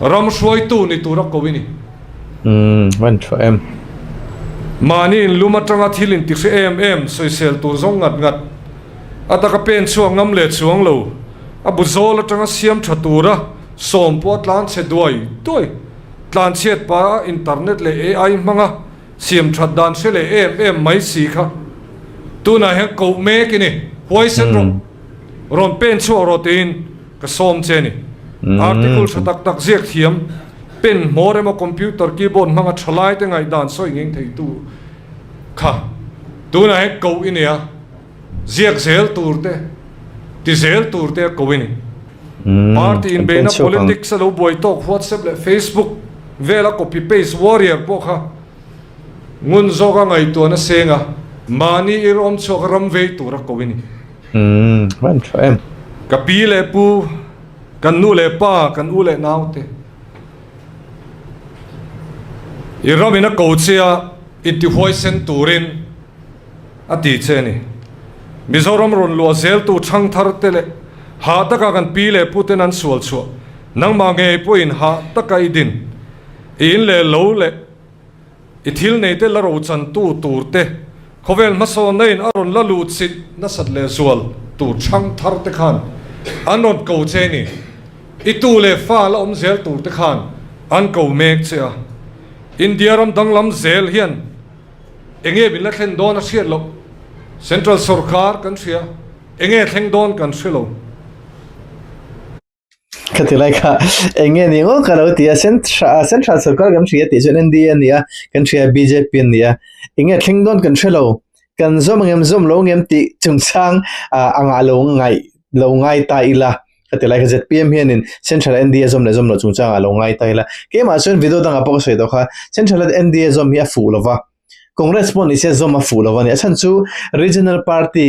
ram hruaitu ni tura ko i ni. Umm, van tha em. Mahni in lum atanga thil in ti hre em em sawisel tur zawng ngat ngat a taka pen chhuak ngam leh chuang lo, a bu zawl atanga siam tha tura sawm pawh a tlan chhe duai duai, tlan chhiat pah a internet leh AI hmanga siam that dan hre leh em em mai si kha tunah hian koh mek i ni, huaisen rawh, rawn pen chhuak rawh tiin Ka sawm che ni. Article tha tak tak ziak thiam, pen hmawr emaw computer keyboard hmanga thalai te ngaihdan sawi ngeng thei tu kha tunah hian koh i nia, ziak zel tur te, ti zel tur te a koh i ni. Party inbeihna politics a lo buai tawk WhatsApp leh Facebook vela copy paste warrior pawh kha ngun zawka ngaihtuahna senga mahni irawm chhuak ram vei tur a koh i ni. Umm, van tha em. Ka pi leh pu, kan nu leh pa, kan u leh nau te. I ram in a ko che a, in ti huaisen turin a ti che a ni. Mizoram rawn luah zel tu thangthar te leh hah taka kan pi leh pu ten an sual chhuah, nangmah ngei pawhin hah taka i din, i in leh lo leh I thil nei te la rochantu tur te, khawvel hmasawnna in a rawn la luh chit nasat leh zual tur chhang thar te khan an rawn ko che ni. I tu leh fa la awm zel tur te khan an ko mek che a. India ram danglam zel hian enge min la thlen dawn a hriat loh. Central sorkar kan hria, enge thleng dawn kan hre lo. Ka ti lai kha eng nge ni ngawt ka lo ti a central central sorkar kan hria tih chuan NDA a ni a kan hria BJP a ni a eng nge thleng dawn kan hre lo. Kan zawm angem zawm lo angem tih chungchang anga lo ngaih lo ngai ta ila ka ti lai kha ZPM hianin Central NDA zawm leh zawm loh chungchangah lo ngai ta ila keimah chuan video dangah pawh ka sawi tawh kha Central NDA zawm hi a fuh lova Congress pawh nise zawm a fuh lova ni a chhan chu Regional Party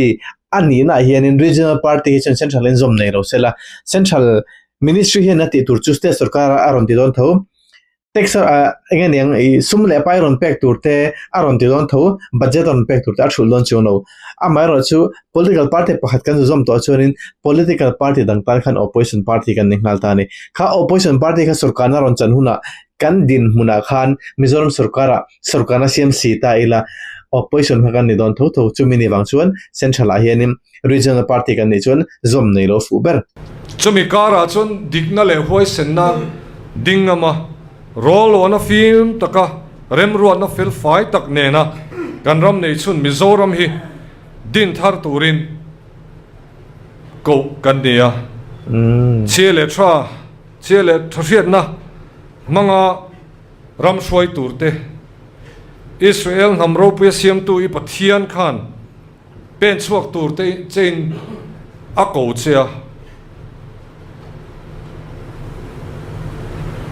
a nihna ah hianin Regional Party hi chuan Central in zawm nei lo sela Central Ministry hian a tih tur chu State sorkar a rawn ti dawn tho. Tax ah eng nge niang ih sum leh pai rawn pek tur te a rawn ti dawn tho budget a rawn pek tur te a thulh dawn chuang lo amaherawh chu political party pakhat kan zawm tawh chuanin political party dang tan khan opposition party kan ni nghal ta a ni kha opposition party kha sorkarna rawn chan hunah kan dinhmunah khan Mizoram sorkarah sorkarna siam si ta ila opposition kha kan ni dawn tho tho chumi ni vang chuan central ah hianin regional party kan nih chuan zawm nei lo fuh ber. Chumi karah chuan dikna leh huaisenna ding ngama rawlawna fim taka remruatna fel fai tak nena kan ram nei chhun Mizoram hi din thar turin koh kan ni a. Chhia leh tha, chhia leh tha hriatna hmanga ram hruai turte Israel hnam ropuia siamtu i Pathian khan Pen chhuak tur te chein a ko che a.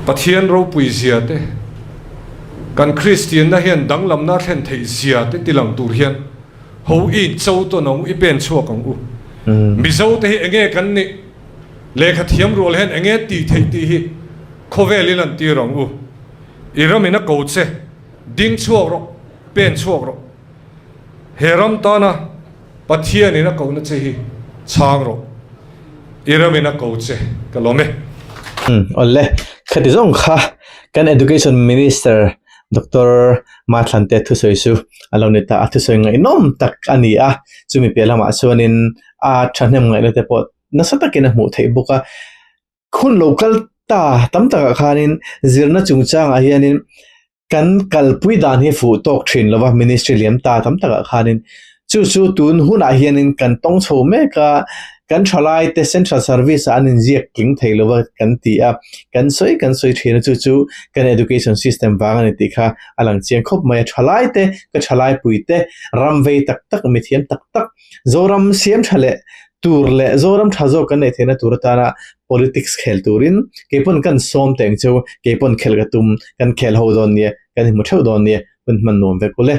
Pathian ropui zia te, kan Kristianna hian danglamna a thlen theih zia te tilang tur hian ho i incho tawn ang u, i pen chhuak ang u. Mizo te hi enge kan nih? Lehkha thiam rual hian enge tih theih tih hi khawvel i lantir ang u. I ramin a ko che, ding chhuak rawh, pen chhuak rawh. He ram tana Pathianin a kohna che hi chhang rawh. I ramin a ko che ka lawm e. Awle, khati zawng kha kan Education Minister Doctor Mathlante thusawi chu a lo ni ta a, thusawi ngaihnawm tak a ni a, chumi piah lamah chuanin a thahnem ngaihna te pawh nasa takin a hmuh theih bawk a. Hun lo kal ta tam takah khanin zirna chungchangah hianin Kan kalpui dan hi fuh tawk thin lova ministry liam ta tam takah khanin chu chu tun hunah hianin kan tawng chho mek a, kan thalai te central service ah an inziak tling thei lova kan ti a, kan sawi kan sawi thin a chu chu kan education system vang a ni tih kha a lang chiang khawp mai a, thalai te ka thalai pui te ram vei tak tak mithiam tak tak Zoram siam tha leh tur leh Zoram tha zawk kan neih theihna tur atana politics khel turin keipawn kan sawm teng chu keipawn khel ka tum kan khel ho dawn nia kan inhmu theuh dawn nia hun hman nuam vek ule.